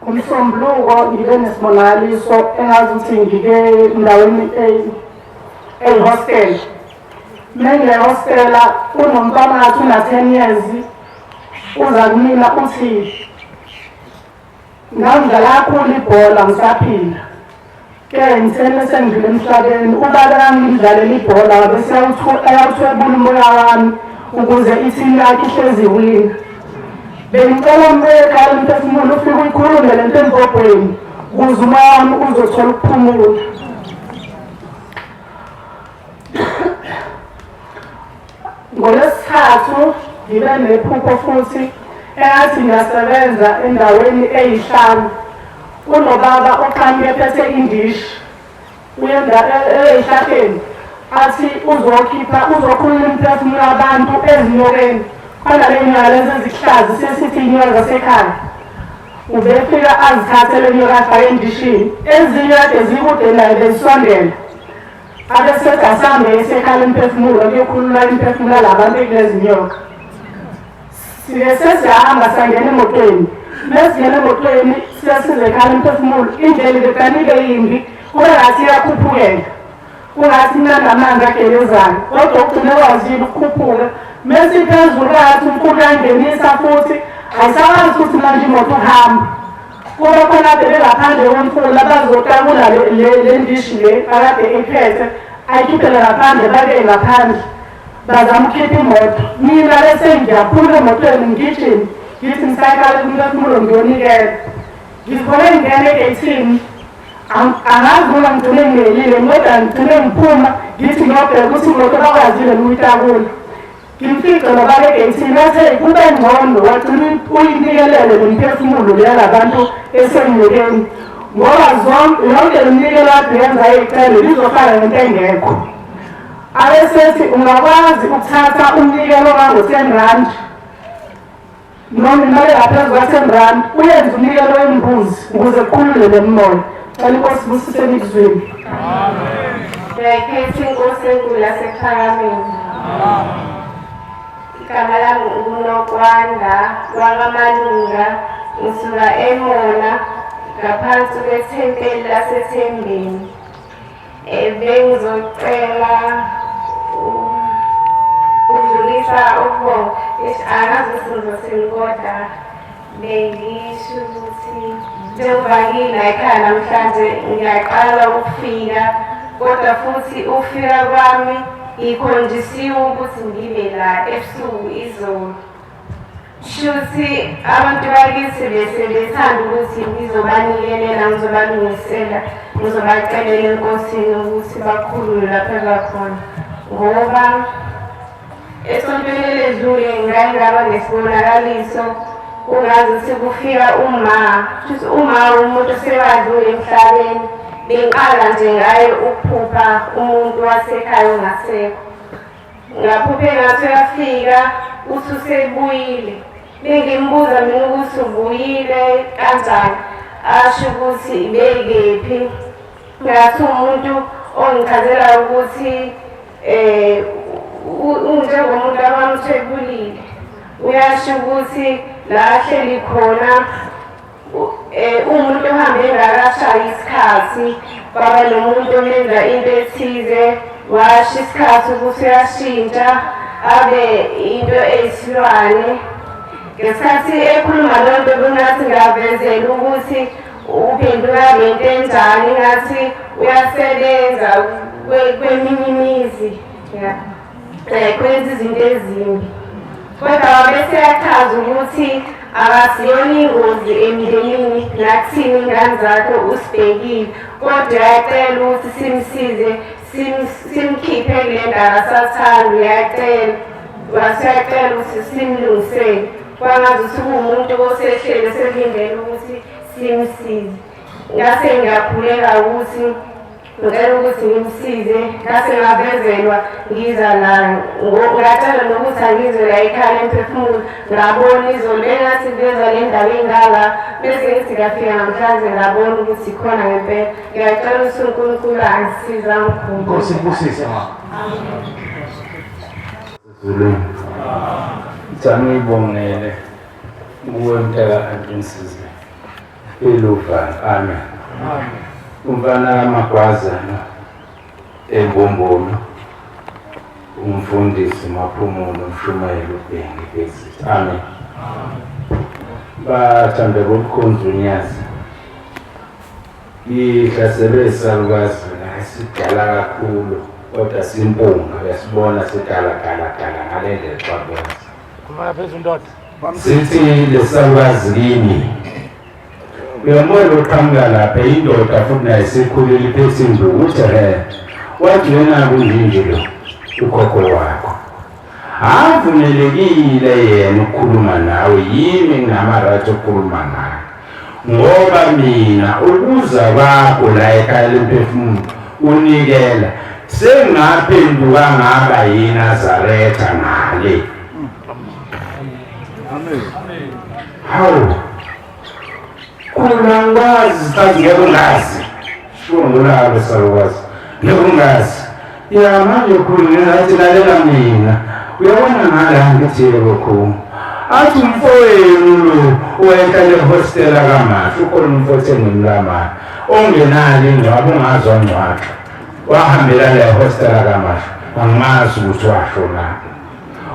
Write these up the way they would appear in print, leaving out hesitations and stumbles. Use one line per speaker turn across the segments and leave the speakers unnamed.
Umsombuluko ngibe nesibonakaliso engazi ukuthi ngike endaweni eyihostela. Mengile hostela kunomfana ngathi una-10 years uza kumina uthi ngangidlala kakhulu ibhola ngisaphila. Ke ngithele sengidlule emhlabeni ubaba kangidlalela ibhola wabe eyawuthwebula umoya wami ukuze ithimu yakhe ihlezi iwina. Bengicela umoya ekhaya lomphefumulo ufike uyikhulume le nto embhobhweni ukuze umoya wami uzothola ukuphumula. NgoLwesithathu ngibe nephupho futhi engathi ngiyasebenza endaweni eyihlanu kunobaba oqhamuke ephethe indishi uyenda eyihlahleni athi uzokhipha uzokhulula imiphefumulo yabantu ezinyokeni khona le nyoka lezi ezikuhlaza sesithi inyoka zasekhaya ubefika azithathe le nyoka afake endishini ezinye kade zikude naye bezisondela Abesethi asambe esekhala imiphefumulo kuyokhulula imiphefumulo yalabantu ekulezinyoka. Sike sesihamba sangena emotweni. Mesingena emotweni sesize ekhala imiphefumulo indlela ibekani ibe yimbi kube ngathi iyakhuphukela. Kungathi imnandi amanzi agelezayo kodwa ugcine kwazile ukukhuphuka. Mesiphezulu kathi umkhulu uyangenisa futhi ayisakwazi futhi manje imoto ukuhamba. Kuba khona bebengaphandle komfula bazotakula le ndishi le akade iphethe ayikhiphele ngaphandle babe ngaphandle bazama ukukhipha imoto mina bese ngiyaphuma emotweni ngigijima ngithi ngisayikhala kumphefumulo ngiyonikela ngizibone ngingena egeyithini angazi noma ngigcine ngingenile kodwa ngigcine ngiphuma ngithi ngiyobheka ukuthi imoto bakwazile ukuyitakula Ngimfice nobaba egeyithini athe kube ngcono wagcina uyinikelele nemiphefumulo yalabantu esenyokeni ngoba yonke le minikelo ade yenza eyicele lizofana nento engekho. Abesethi ungakwazi ukuthatha umnikelo ongango-10 rand noma imali engaphezu kwa-10 rand uyenze umnikelo wembuzi ukuze kukhulule le mimoya. Cela inkosi ibusise nikuzwile.
Ngiyayikhetha inkosi enkulu yasekuphakameni. Igama lami nguNokwanda wakaMalunga, ngisuka eMona ngaphansi kwethempeli laseThembeni. Bengizocela ukudlulisa ukubonga. Eish, angazi ukuthi ngizothini kodwa bengisho ukuthi njengoba ngila ekhaya namhlanje ngiyaqala ukufika kodwa futhi ukufika kwami ngikhonjisiwe ukuthi ngibe la ebusuku izolo. Shuthi abantu bakithi bese bethanda ukuthi ngizobanikelela ngizobalungisela ngizobacelela enkosini ukuthi bakhulule lapho ebakhona ngoba esontweni eledlule ngake ngaba nesibonakaliso kungazi ukuthi kufika uma shuthi uma umuntu osekadlule emhlabeni bengiqala nje ngaye ukuphupha umuntu wasekhaya ongasekho Ngaphuphe ngathi uyafika uthi usebuyile. Bengimbuza mina ukuthi ubuyile kanjani asho ukuthi ibekephi. Ngathi umuntu ongichazela ukuthi eh unjengomuntu abamthwebulile. Uyasho ukuthi la ahleli khona umuntu ohambe engakashayi isikhathi kwaba nomuntu omenza into ethize washo isikhathi ukuthi uyashintsha abe into eyisilwane ngesikhathi ekhuluma loo nto kungathi ngavezela ukuthi uphenduka ngento enjani ngathi uyasebenza kweminye imizi ya kwenza izinto ezimbi kodwa wabe seyachaza ukuthi akasiyona ingozi emndenini nakuthini ingane zakhe usibhekile kodwa uyacela ukuthi simsize simkhiphe kule ndawo asathanda uyacela waseyacela ukuthi simlungisele kwangazi ukuthi kuwumuntu osehlele sekulindele ukuthi simsize ngase ngiyakhuleka ukuthi Ngicela ukuthi ngimsize ngase ngavezelwa ngiza la ngacela nokuthi angize la ekhaya lemphefumulo ngabona izolo bengathi kuyeza le ndawo engala bese ngithi ngiyafika namhlanje ngabona ukuthi ikhona ngempela ngiyacela ukuthi uNkulunkulu angisize angikhulu
Nkosi ibusise mama. Ezulwini. Ngicela ngibongele kuwe mntaka Antinsizwe.
Iluvalo. Amen. Umfana kaMagwaza embumbulu umfundisi Maphumulo umshumayeli uBhengi Bhekizitha. Amen. Bathande bomkhonzi uNyazi. Ihlaselwe isalukazi la sidala kakhulu kodwa simpunga uyasibona sidala dala dala ngale ndlela xabona.
Khuluma phezulu ndoda.
Sithi lesalukazi kimi. Uyambona uqhamuka lapha indoda futhi naye sikhulile iphethe induku uthi he wathi wena kunjinji lo ukhokho wakho. Avumelekile yena ukukhuluma nawe yimi nginama-right okukhuluma nawe ngoba mina ukuza kwakho la ekhaya lemphefumulo unikela sengaphenduka ngaba yiNazaretha ngale. Hawu, khona ngikwazi sikhathi ngeke ungazi sho ngulalo salukwazi ngeke ungazi ya manje khulu ngingathi lalela mina uyabona ngala ngithi yebo khulu athi umfowenu lo owayehlala ehostela kamasho ukhona umfo othenga umlamane ongenalo ingcwaba ungazwa ngcwatshwa wahambela le hostela kamasho angimazi ukuthi washo na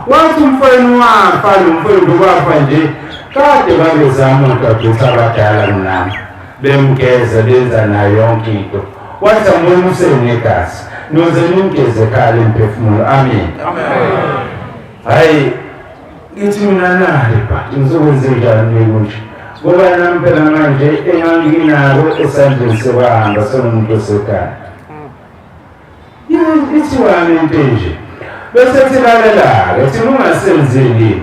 wathi umfowenu wafa lo mfowenu kwafa nje kade babezama udadewethu abadala kunami bemgeza benza nayo yonke into wathi ambona usenegazi noze nimgeze ekhaya lemphefumulo. Amen. Hayi ngithi mina naye but ngizokwenze njani kunje ngoba nami phela manje enganginako esandleni sekwahamba sengumuntu osekhaya ithiwani into enje bese silalela-ke thina ungasenzeli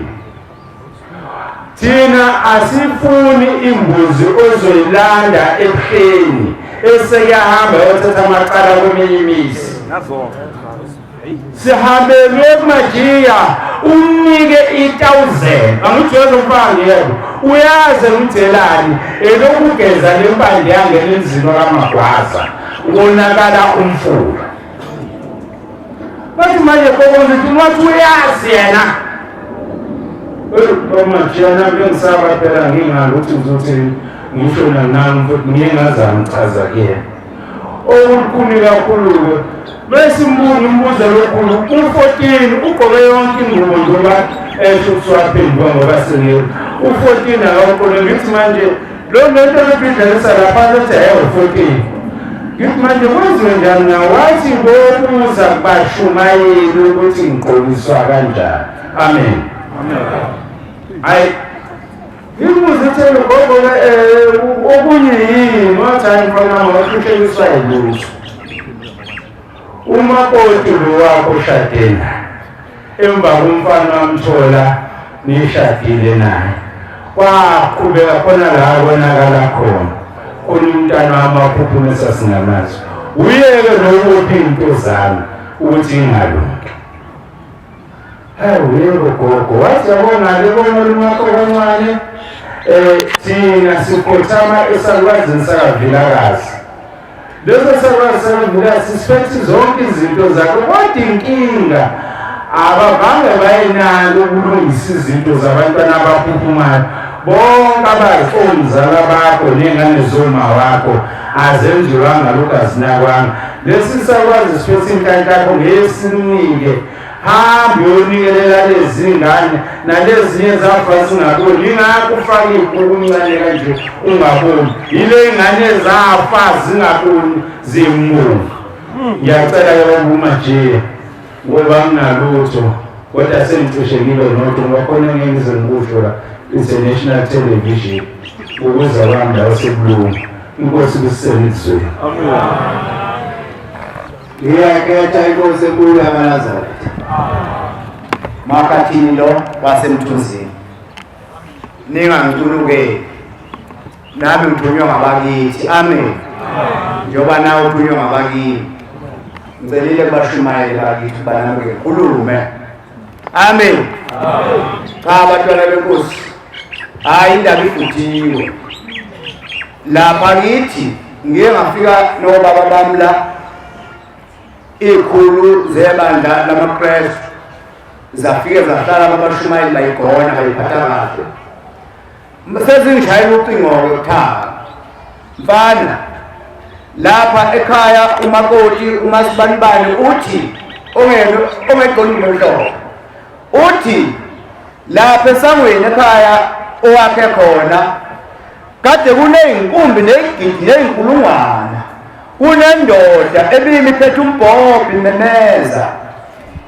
thina asifuni imbuzi ozoyilanda ebuhleni esekuyahamba yothatha amacala kweminye imizi. Sihambelwe kumajiya umnike i-1000 angithi uyazi umfana yebo uyazi ngithelani elokugeza lempande yangena emzini wakamagwaza konakala umfula. Bathi manje kokonzithi wathi uyazi yena omajiya nami bengisaba phela ngingazi ukuthi ngizothi ngisho nami futhi ngiye ngazama ukuchaza kuyena okukhulu kakhulu-ke bese umbuzo lokhulu u-14 ugqoke yonke ingubo njengoba esho ukuthi waphenduka ngoba sengeke u-14 akawuqole ngithi manje lo lento lokudlalisa lapha lothi hhe u-14 ngithi manje kwenziwe njani na wathi bobuza kubashumayeli ukuthi ngigqokiswa kanjani. Amen. Hayi ngimbuze uthele gogo-ke okunye yini wathi hayi mfana wahlushekiswa yilutho umakoti lo wakho oshade naye emva komfana wamthola nishadile naye kwaqhubeka khona la konakala khona khona umntana wami waphuphuma esasingamazi uyeke nokuphi into zami ukuthi ingalungi. Hawu yebo gogo wathi yabona le bona olunwakho kancane thina sikhothama esalukazini sakaVilakazi leso salukazi sakaVilakazi sisiphethe zonke izinto zakho kodwa inkinga abavange bayinake ukulungisa izinto zabantwana abaphuphumayo bonke abazi omzala bakho ney'ngane zoma wakho azenziwanga lokhu azinakwanga lesi salukazi siphethe inhlanhla yakho ngesinike hambe uyonikelela lezi ngane nalezinye zafa zingaboni ingakho ufake ibhuku umncane kanje ungaboni yile ngane zafa zingaboni zimungu. Ngiyacela ke baba uMajiya ngoba nginalutho kodwa sengicishe ngibe nodwa ngoba khona ngeke ngize ngikusho la international television ukuza kwami la sebulungu. Inkosi kusisele izweni.
Ngiyakhetha inkosi enkulu yamaNazaretha. Makhathini lo wasemthunzini. Ningangicunukeli. Nami ngithunywa ngabakithi. Amen. Njengoba nawe uthunywa ngabakini. Ngicelile kubashumayeli bakithi banami ngikhulume. Amen. Cha bantwana benkosi. Hayi indaba ifuthiwe. Lapha kithi ngiye ngafika nobaba bami la ikhulu zebandla lamaKrestu zafike zahlala babashumayeli bayigona bayiphatha kahle. Sezingishayela ucingo-ke kuthawa. Mfana, lapha ekhaya umakoti uMasibanibani uthi ongene ongegqoki ngomhlobo uthi lapha esangweni ekhaya owakhe khona kade kuney'nkumbi ney'gidi ney'nkulungwana, kunendoda ebimi iphethe umbhobho imemeza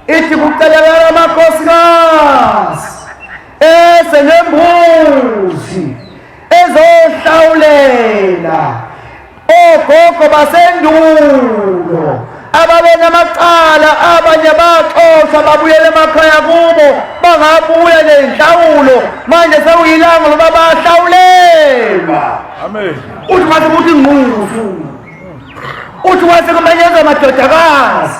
ithi kucelekela amakhosikazi ese nembuzi ezohlawulela ogogo basendulo ababenamacala, abanye baxoshwa babuyela emakhaya kubo bangabuya nenhlawulo, manje sekuyilanga loba bahlawulelwa.
Amen.
Uthi kwase kuthi ngquzu, uthi kwase kumenyezwa amadodakazi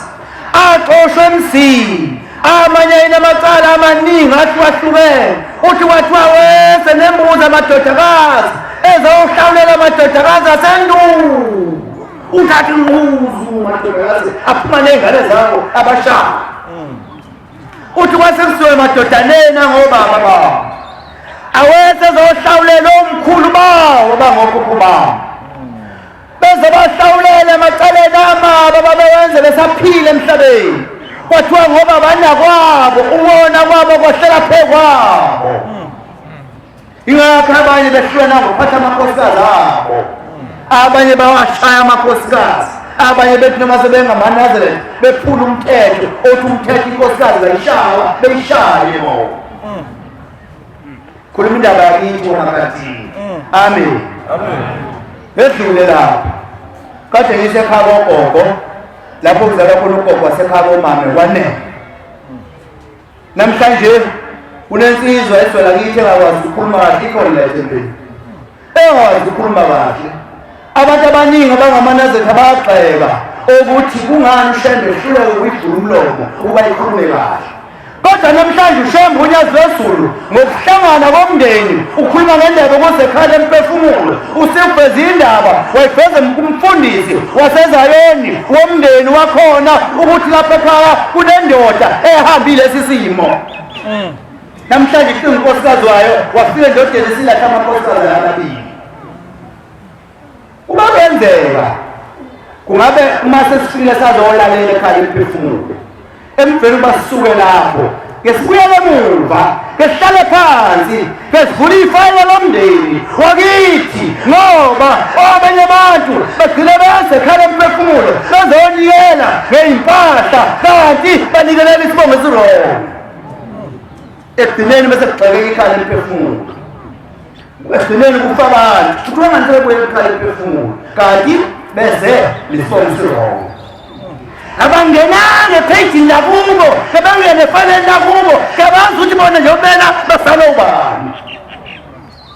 axoshwe emzini, amanye ayinamacala amaningi ahlukahlukene. Uthi kwathiwa wese nembuzi amadodakazi ezohlawulela amadodakazi asendulo. Uthatha ingquzu madodakazi aphuma ney'ngane zabo abashaya. Uthi kwase kusuke emadodaneni angobaba babo awese ezohlawulela omkhulu bawo abangokhokho babo, beze bahlawulele emacaleni amabi ababewenze besaphila emhlabeni. Kwathiwa ngoba banakwabo ukona kwabo kwahlela phe kwabo. Ingakho abanye behlulwa ngokuphatha amakhosikazi abo, abanye bawashaya amakhosikazi, abanye bethi noma sebengamaNazaretha bephula umthetho othi umthetho inkosikazi kayishawa, beyishaye bo. Khuluma indaba yakithi wamakathini. Amen. Ngedlule lapho kade ngisekhaya kogogo, lapho kuzalwa khona ugogo wasekhaya komame kwanele. Namhlanje kunensizwa eswela kithi engakwazi ukukhuluma kahle, ikhona la ethempelini engakwazi ukukhuluma kahle. Abantu abaningi abangamaNazaretha bayagxeka ukuthi kungani uShembe ehluleka ukuyivula umlomo ukuba ikhulume kahle. Kodwa namhlanje uShembe uNyazi lwezulu ngokuhlangana komndeni ukhuluma ngendebe ukuze ekhale emphefumulo, usiveza indaba wayiveza kumfundisi waseZayoni womndeni wakhona ukuthi lapha ekhaya kunendoda ehambile lesi simo. Namhlanje kucinga unkosikazi wayo wafika endodeni esilatha amakhosikazi amabili. Uma kuyenzeka kungabe uma sesifikile sazolalela ekhaya imphefumulo, emveni ukuba sisuke lapho ke sibuyele emuva, ke sihlale phansi, ke sivule ifayela lomndeni wakithi, ngoba abanye abantu bagcine beze ekhala emphefumulo bezonikela ngey'mpahla kanti banikelela isibongo esirongo. Ekugcineni bese kugxekeka ikhala emphefumulo, ekugcineni kufa abantu, kuthiwa ngani sebebuyela ekhala emphefumulo kanti beze nesibongo esirongo. Abangenanga ephejini lakubo, kabangene efaneni lakubo, kabazi ukuthi bona njengobena basale ubani.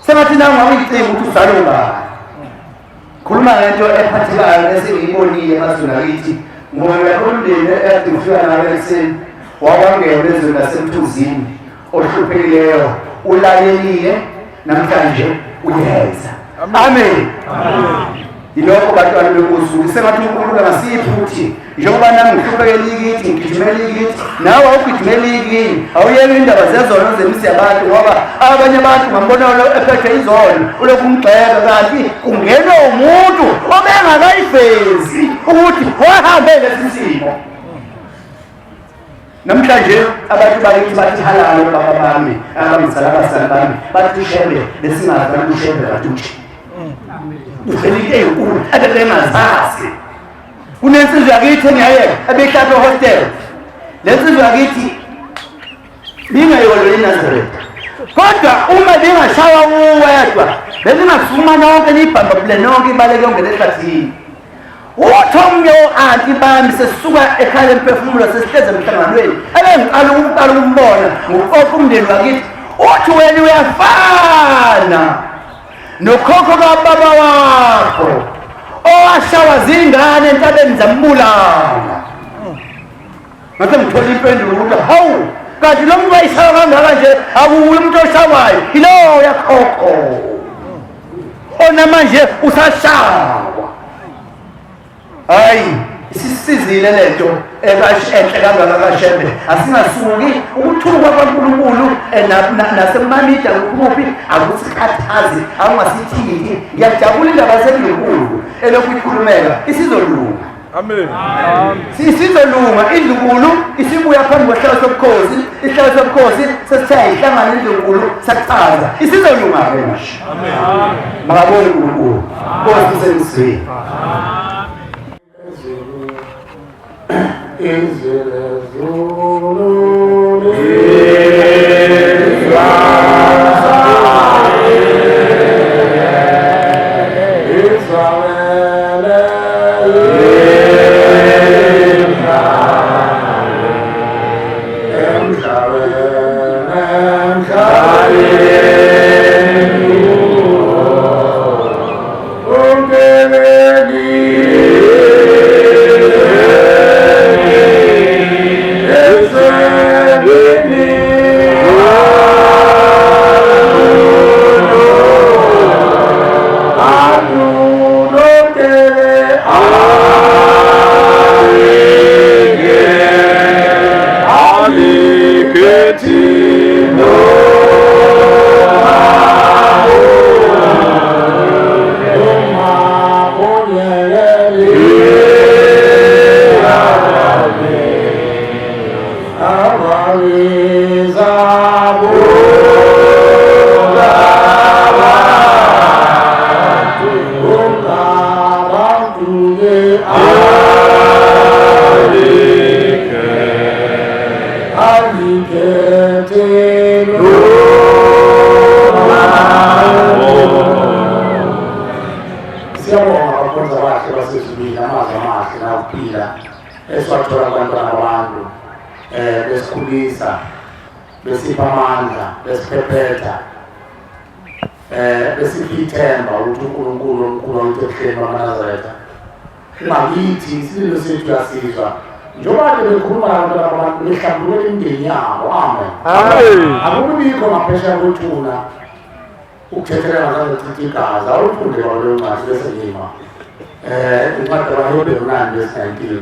Sengathi nawe ungawuyicinga ukuthi usale ubani. Khuluma ngento ephathekayo esengiyibonile emazweni akithi, ngoba uyabona umndeni ekade ngifika nawo ekuseni wakwangena ezweni laseMthuzini ohluphekileyo ulalelile namhlanje uyeza. Amen. Yilokho bantwana benkosi, sengathi uNkulunkulu angasiphi ukuthi njengoba nami ngihluphekela ikithi, ngigijimela ikithi, nawe awugijimela ikini, awuyeke indaba zezono zemisi yabantu, ngoba abanye abantu ngambona ephethwe izono ulokhu umgxeka, kanti kungenwe umuntu obengakayivezi ukuthi wahambe lesi simo. Namhlanje abantu bakithi bathi halala obaba bami, abangizala abazali bami, bathi uShembe besingazi abantu uShembe kanti uthi uvela into eyinkulu abebengazazi. Kunensizwa yakithi engiyayeka ebehlala ehostel. Le nsizwa yakithi bingayona iNazaretha, kodwa uma bingashawa uwedwa beningasukuma nonke niyibhambabule nonke ibaleke yonke lehlathini. Uthi omunye o-anti bami sesisuka ekhaya lemphefumulo sesihlezi emhlanganweni ebengiqala ukuqala ukumbona ngokuqoqa umndeni wakithi, uthi wena uyafana nokhokho kababa wakho owashawa zingane entabeni zambulala. Ngase ngithola impendulo ukuthi hawu, kanti lo muntu wayishawa kangaka nje akuwuye umuntu oshawayo, yilowo yakhokho onamanje usashawa. Hayi, Isisizile lento enhle kangaka kaShembe. Asingasuki ukuthukwa kwaNkulunkulu nasemamida kuphi akusikhathazi, akungasithinti. Ngiyajabula indaba sendlunkulu elokhu ikhulumeka isizolunga.
Amen.
Isizolunga indlunkulu isibuya phambi kwesihlalo sobukhosi, isihlalo sobukhosi sesithe ihlangana indlunkulu sachaza. Isizolunga ke manje.
Amen.
Makabonge uNkulunkulu. Nkosi semzweni.
Izwi lezulu Siyabonga abakhonza bahle basezulwini, amazwi amahle nakuphila esiwathola kubantwana babantu, besikhulisa, besipha amandla, besiphephetha, besipha ithemba ukuthi uNkulunkulu omkhulu wakithi ebuhleni bamaNazaretha ungakithi, isililo sethu uyasizwa. Njengoba ke bekhuluma nabantwana babantu behlambulukela imindeni yabo. Amen. Akubibikho ngaphesheya kwethuna ukuthethelela ngazange kuchithe igazi. Awufunde kwaleyo ncwadi bese ngima. Incwadi yabaHebheru 9 verse 19.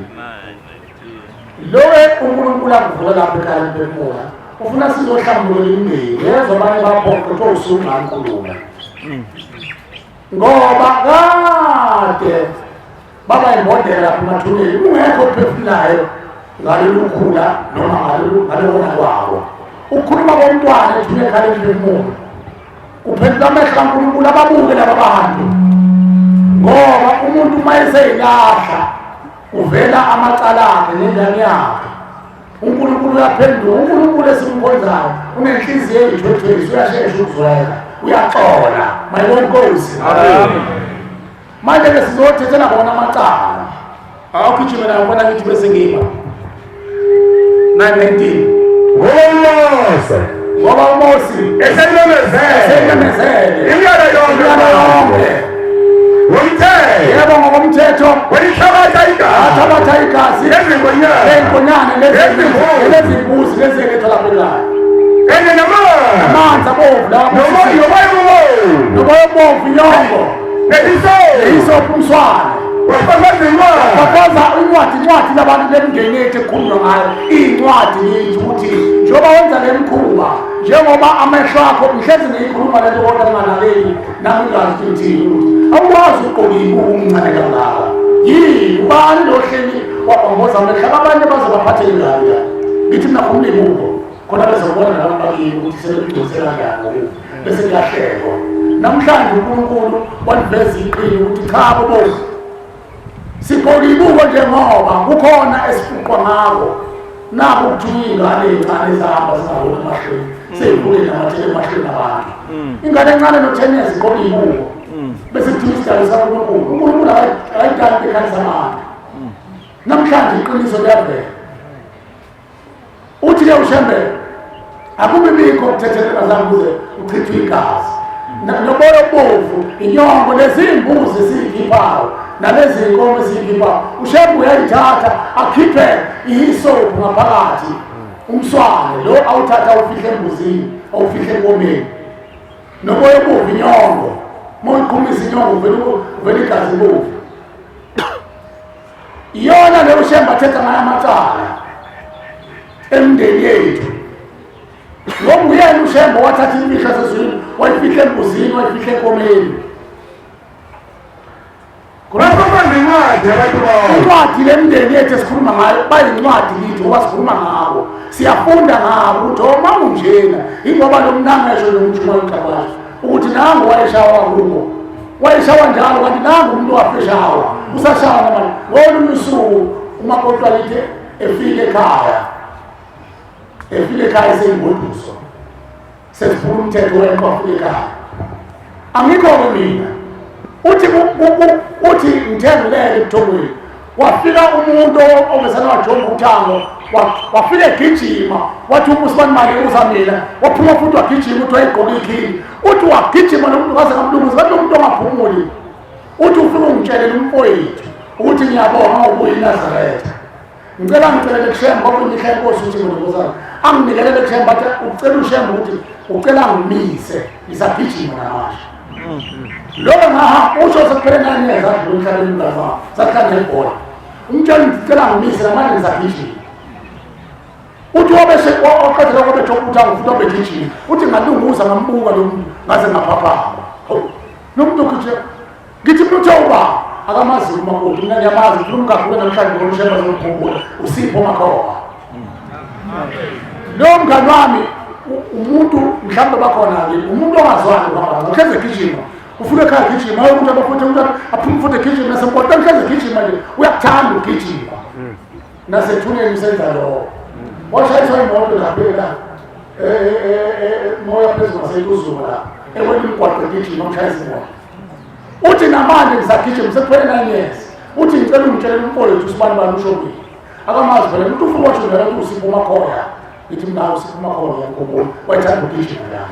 Loke uNkulunkulu akuvula lapho ekhaya liphefumula, ufuna sizohlambulukela imindeni. Yezwa abanye baphoqa kuthiwa usungangikhuluma. Ngoba kade baba imbodela lapha emathuneni ungekho ophefumulayo ngalolu khula noma ngalokona kwabo. Ukukhuluma komntwana ethune ekhaya liphefumula kuphendula amehlo kaNkulunkulu ababuke laba bantu, ngoba umuntu uma eseyilahla uvela amacala akhe nengane yakhe. uNkulunkulu uyaphenduka. uNkulunkulu esimkhonzayo unenhliziyo eyithwethwezi, uyashesha ukuzwela, uyaxola. Mayibona inkosi. Manje ke sizothethela bona amacala. Awugijime nawo bona ngithi bese ngima 9:19.
NgoMose,
ngoba uMosi
eseyimemezele
imiyalo
yonke,
imiyalo yonke
ngomthetho,
yebo, ngokomthetho
welithabatha igazi,
athabatha igazi
lezingonyane,
ley'nkonyane,
lezimbuzi,
lezimbuzi leziyelethwa lapho ekhaya,
kanye namanzi,
amanzi abovu lawa,
nomoya obovu,
nomoya obovu, inyongo,
nehisophu,
nehisophu, umswane,
wafafaza incwadi,
fafaza incwadi, incwadi labantu lemindeni yethu ekukhulunywa ngayo. Iy'ncwadi ngithi ukuthi njengoba wenza le mkhuba, njengoba amehlo akho ngihlezi ngiyikhuluma lento kodwa ningalaleli, nami ngingazi ukuthi ngithini, ukuthi awukwazi ukugqoka iy'buko umncane kangaka. Yini ubani lo hleli wabhomboza amehlo abanye baze baphathe ingane la? Ngithi mina khumula iy'buko khona bezobona nabo bakini ukuthi sebekugcwise kanjani ngokubi, bese kuyahlekwa. Namhlanje uNkulunkulu waliveza iqini ukuthi cha bo, sigqoka iy'buko nje ngoba kukhona esifuqwa ngako. Nakho kuthiwa iy'ngane ey'ncane ezihamba zingaboni emahlweni sey'vuke namathele emahlweni abantu. Ingane encane no-10 years igqoka iy'buko, bese kuthiwa isidalo sikaNkulunkulu. uNkulunkulu akayidali into ekhalisa abantu. Namhlanje iqiniso liyavela. Uthi-ke uShembe akubibikho ukuthethelela zange kuze kuchithwe igazi noboya obovu, inyongo, lezi mbuzi esiyikhiphayo nalezi nkomo esiyikhiphayo. uShembe uyayithatha akhiphe ihisophu ngaphakathi, umswane lo awuthatha awufihle embuzini, awufihle enkomeni, noboya obovu, inyongo. Uma uyiqhumisa inyongo uvele igazi bovu.
Iyona leyo Shembe athetha ngayo amacala emndeni yethu. Ngoba uyena uShembe wathatha imihla sezulwini wayifihla embuzini, wayifihla enkomeni. Incwadi lemndeni yethu esikhuluma ngayo bayincwadi kithi ngoba sikhuluma ngabo, siyafunda ngabo ukuthi oma unjena, ingoba lo mnangesho lo mjuma ucabantu ukuthi nangu wayeshawa kubo, wayeshawa njalo, kanti nangu umuntu wafeshawa usashawa namanje. Ngolunye usuku umakoti wakithi efika ekhaya, eseyingoduso, sesiphula umthetho wenqo afike ekhaya. Angikho-ke mina. Uthi uthi ngithengilele ebuthongweni, wafika umuntu ongesana wajonga uthango, wafika egijima, wathi umusibani mali uza mina, waphuma futhi wagijima, uthi wayegqoka ikhili, uthi wagijima lo muntu waze ngamlunguza, kanti lo muntu ongaphumuli. Uthi ufike ungitshelele umfowethu ukuthi ngiyabonga ngokubuya iNazaretha, ngicela ngicelele kuShembe ngoba imihla yenkosi ukuthi mina nkosana anginikelele kuShembe, bathi ucela uShembe ukuthi ucela ngimise ngisagijima namanje. Lokho ngaha usho sekuphele 9 years adlula emhlabeni umngane wami, sakuhlangene ibhola, umtshela ngicela ngimise namanje ngisagijima. Uthi wabe oqedela kwabe uthango futhi wabegijima, uthi ngalunguza ngambuka lo muntu ngaze ngaphaphama. Lo muntu ugijima, ngithi mina uthe uba akamazi umakoti, mina ngiyamazi, ngifuna umgaqo namhlanje ngoba uShembe azongikhumbula, uSipho Makhoba. Lo mngani wami umuntu mhlawumbe bakhona-ke umuntu ongazwani ngoba uhlezi egijima, ufuna ekhaya egijima, umuntu abafuthe umuntu aphume futhi egijima nasemgwaqweni uhlezi egijima nje, uyakuthanda ukugijima. Nasethuneni usenza lokho. Washayiswa imoto laphela moya phezulu ngaseNtuzuma lapha, ewela umgwaqo egijima, umshayisa imoto. Uthi namanje ngisagijima sekuphele 9 years. Uthi ngicela ungitshelele umfowethu usibani bani usho mina. Akamazi phela umuntu ufuna washo njalo ukuthi uSipho Makhoya. Ngithi mina uSipho Makhoya ngiyamkhumbula, wayethanda ukugijima la.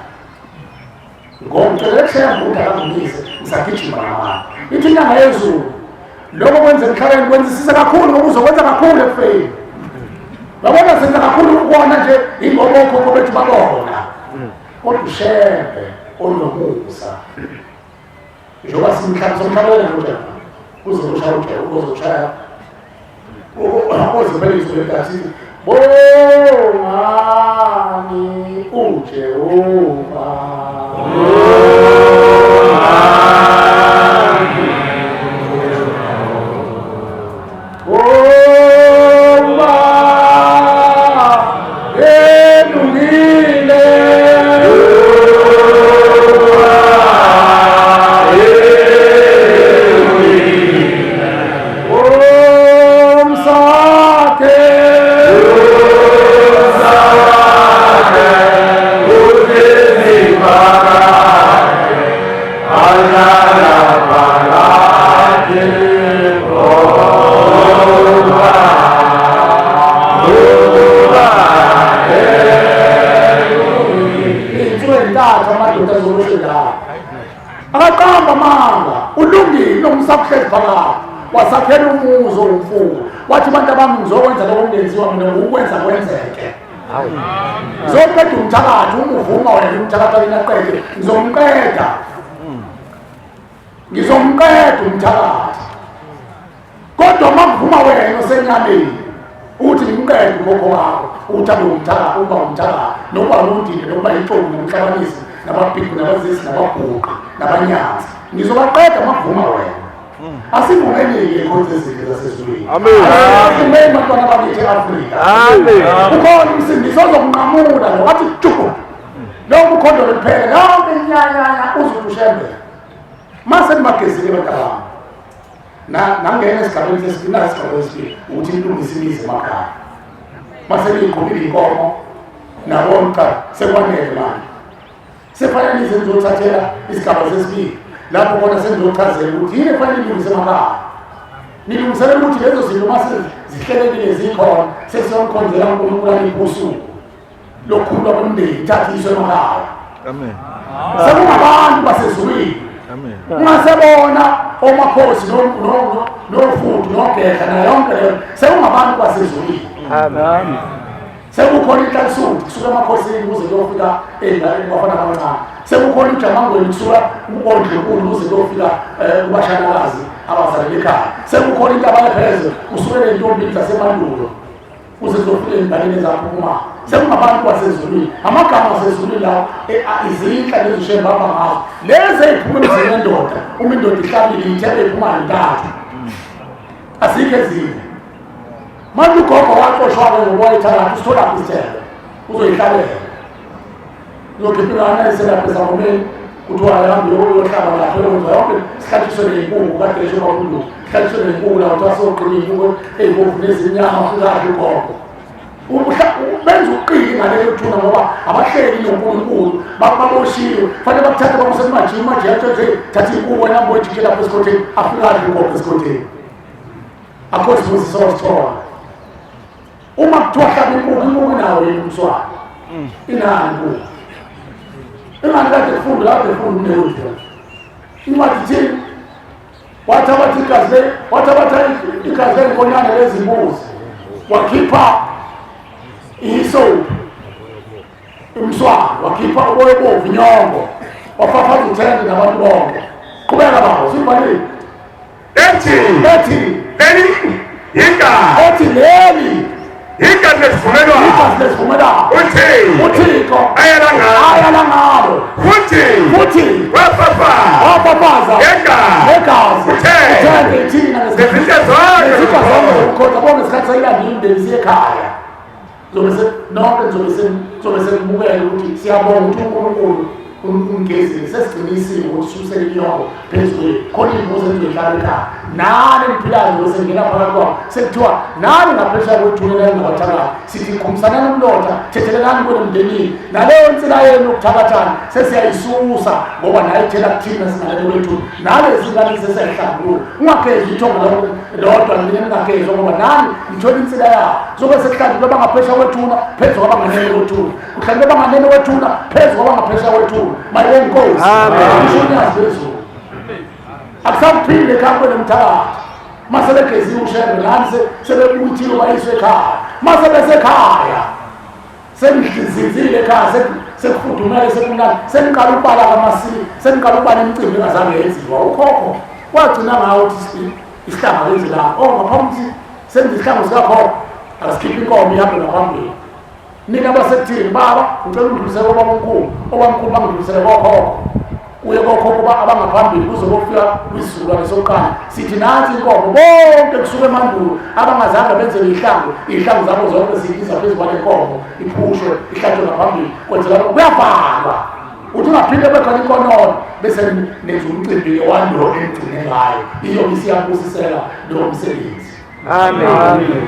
Ngomcela kuShembe ukuthi akangimise ngisagijima namanje. Ithi inyanga yezulu lokho kwenza emhlabeni kwenzisisa kakhulu ngoba uzokwenza kakhulu ekufeni. Babona senza kakhulu ukubona nje ingoba okhokho bethu babona. Kodwa uShembe onomusa njengoba simhlabisa umhlabeni nje kuze kushaya uJehova, kuzoshaya kuze izwi lekathi bongani uJehova. Ngoba elungile, omsakhe iy'nsuku ey'ntathu amadoda azokusho la akaqamba amanga, ulungile nomsakuhlezi phakathi, wasakhela umuzi owumfundo, wathi abantu abami ngizokwenza lokho okungenziwa mina, ngukwenza kwenzeke. Ngizoqeda umthakathi, uma uvuma wena umthakathi akinaqede, ngizomqeda, ngizomqeda umthakathi. Kodwa uma kuvuma wena osenyameni ukuthi ngimqede ukhokho wakho ukuthi abe umthakathi, uba umthakathi, nokuba ulundile, nokuba yixoki, nomhlabanisi, nababhiqi, nabazisi, nababhuqi, nabanyanzi, ngizobaqeda uma kuvuma wena. Asivumeni-ke inkonzo ezinhle zasezulwini. Asivumeni bantwana bakithi e-Afrika. Ukhona umsindisi ozokunqamula lo wathi juku lokhu ukhondo luphele yonke inyanyanya uzothi uShembe. Mase nibagezile bantabami, nangena esigabeni sesibili, nazi isigaba sesibili ukuthi nilungise imizi emakhaya. Mase niyigqokile inkomo nabona sekwanele manje, sefanele nize nizothathela isigaba sesibili lapho khona senizochazela ukuthi yini efanele nilungise emakhaya. Nilungiselela ukuthi lezo zinto mase zihlelekile zikhona, sesiyomkhonzela uNkulunkulu aniphe usuku lokukhulwa komndeni, ithathiswe emakhaya.
Amen.
Sekungabantu basezulwini.
Amen.
Ungasebona omakhosi nofudu nogedla nayo yonke leyo, sekungabantu basezulwini.
Amen.
Sekukhona inhlansuthi kusuka emakhosini kuze kuyofika ey'ndaweni kubafana abancane. Sekukhona ijamangweni kusuka kondlunkulu kuze kuyofika kubashanakazi abazalele ekhaya. Sekukhona intaba yepheze kusukela ey'ntombini zasemandulo kuze kuzofika ey'nganeni ezaphuma. Sekungabantu basezulwini, amagama asezulwini lawo izinhla lezi uShembe ahamba ngazo. Lezi ey'phuma emzini wendoda, uma indoda ihlabile iy'thebe iphuma ntathu. Azikho ezinye. Manje ugogo waxoshwa-ke ngoba wayethakatha usitholaphi isithelo uzoyihlalela uzokhipha ingane ayiselapha esangomeni kuthiwa ayihambe uyohlaba lapho yokwenza yonke sihlatshiswe ney'nkukhu kade esho kakhulu sihlatshiswe ney'nkukhu la kuthiwa soqina iy'nkukhu ey'bomvu nezimnyama ufikahle ugogo benza uqili ngaleyo thuna ngoba abahleli noNkulunkulu baboshiwe fanele bakuthathe bakuse kumajima umajiya atshothe thatha iy'nkukhu wena mboyijike lapho esikhotheni afikahle ugogo esikhotheni Akho sibusiso osithola. Uma kuthiwa hlaba inkukhu, inkukhu inawo yini umswani? Inayo inkukhu. Ingani kade kufunda, kade kufunda umnewethu. Incwadi ithini? Wathabatha igazi le, wathabatha igazi lenkonyane lezimbuzi. Wakhipha isoap. Umswani, wakhipha uboya obomvu inyongo. Wafafaza uthende nabantu bonke. Qhubeka baba, sibhalile.
Ethi
Ethi
leli igazi
ethi leli
igazi lesivumelwano
igazi lesivumelwano
uThixo
uThixo
ayala ngalo
ayala ngalo
futhi
futhi
wafafaza
wafafaza
Ngegazi.
ngegazi
Uthe.
uthende thina
Ngezinto zonke
ngezinto zonke zokukhonza bonke isikhathi sayilanda imindeni siye ekhaya zobe nonke nizobe senibukela ukuthi siyabonga ukuthi uNkulunkulu umgezile sesigcina isimo ukuthi susele inyongo phezu kwethu khona iy'mbuzi enizoyihlala ekhaya nani eniphilayo nje sengena phakathi kwabo sekuthiwa nani ngaphesheya kwethuna eningabathakathi sithi khumsanani umlotha thethelelani kwenu mndenini naleyo nsila yenu yokuthakathana sesiyayisusa ngoba nayo ithela kuthina singalelo kwethuna nalezi ngane sesiyayihlambulula ungagezi ithongo lodwa nina ningagezwa ngoba nani nithola insila yabo zobe sekuhlanjulwa abangaphesheya kwethuna phezu kwabanganeno kwethuna kuhlanjulwa abanganeno kwethuna phezu kwabangaphesheya kwethuna mayenkosi amen phezulu akusakuphinde ekhaya kube nomthakathi mase begeziwe ushembe nani sebebuthiwe bayiswe ekhaya mase besekhaya Sengizinzile ekhaya sekufudumele sekumnandi sengiqala ukubala kamasini sengiqala ukubala imicimbi engazange yenziwa ukhokho wagcina ngawo ukuthi isihlanga lenze la oh ngaphambi ukuthi senze isihlangu sikakhokho asikhiphe inkomo ihambe ngaphambili nina basekuthini baba ngicela ungidlulisele kobabamkhulu obamkhulu bangidlulisele kokhokho kuye kokhokho abangaphambili kuze kofika kwisizukulwane sokuqala sithi nansi inkomo bonke kusuka emandulo abangazange benzele ihlangu iy'hlangu zabo zonke ziyiza phezu kwale nkomo iphushwe ihlatshwe ngaphambili kwenzela kuyavalwa uthi ungaphinde bekhona inkonono bese nenza umcimbi-ke walo enigcine ngayo iyobe isiyabusisela lowo msebenzi.
Amen.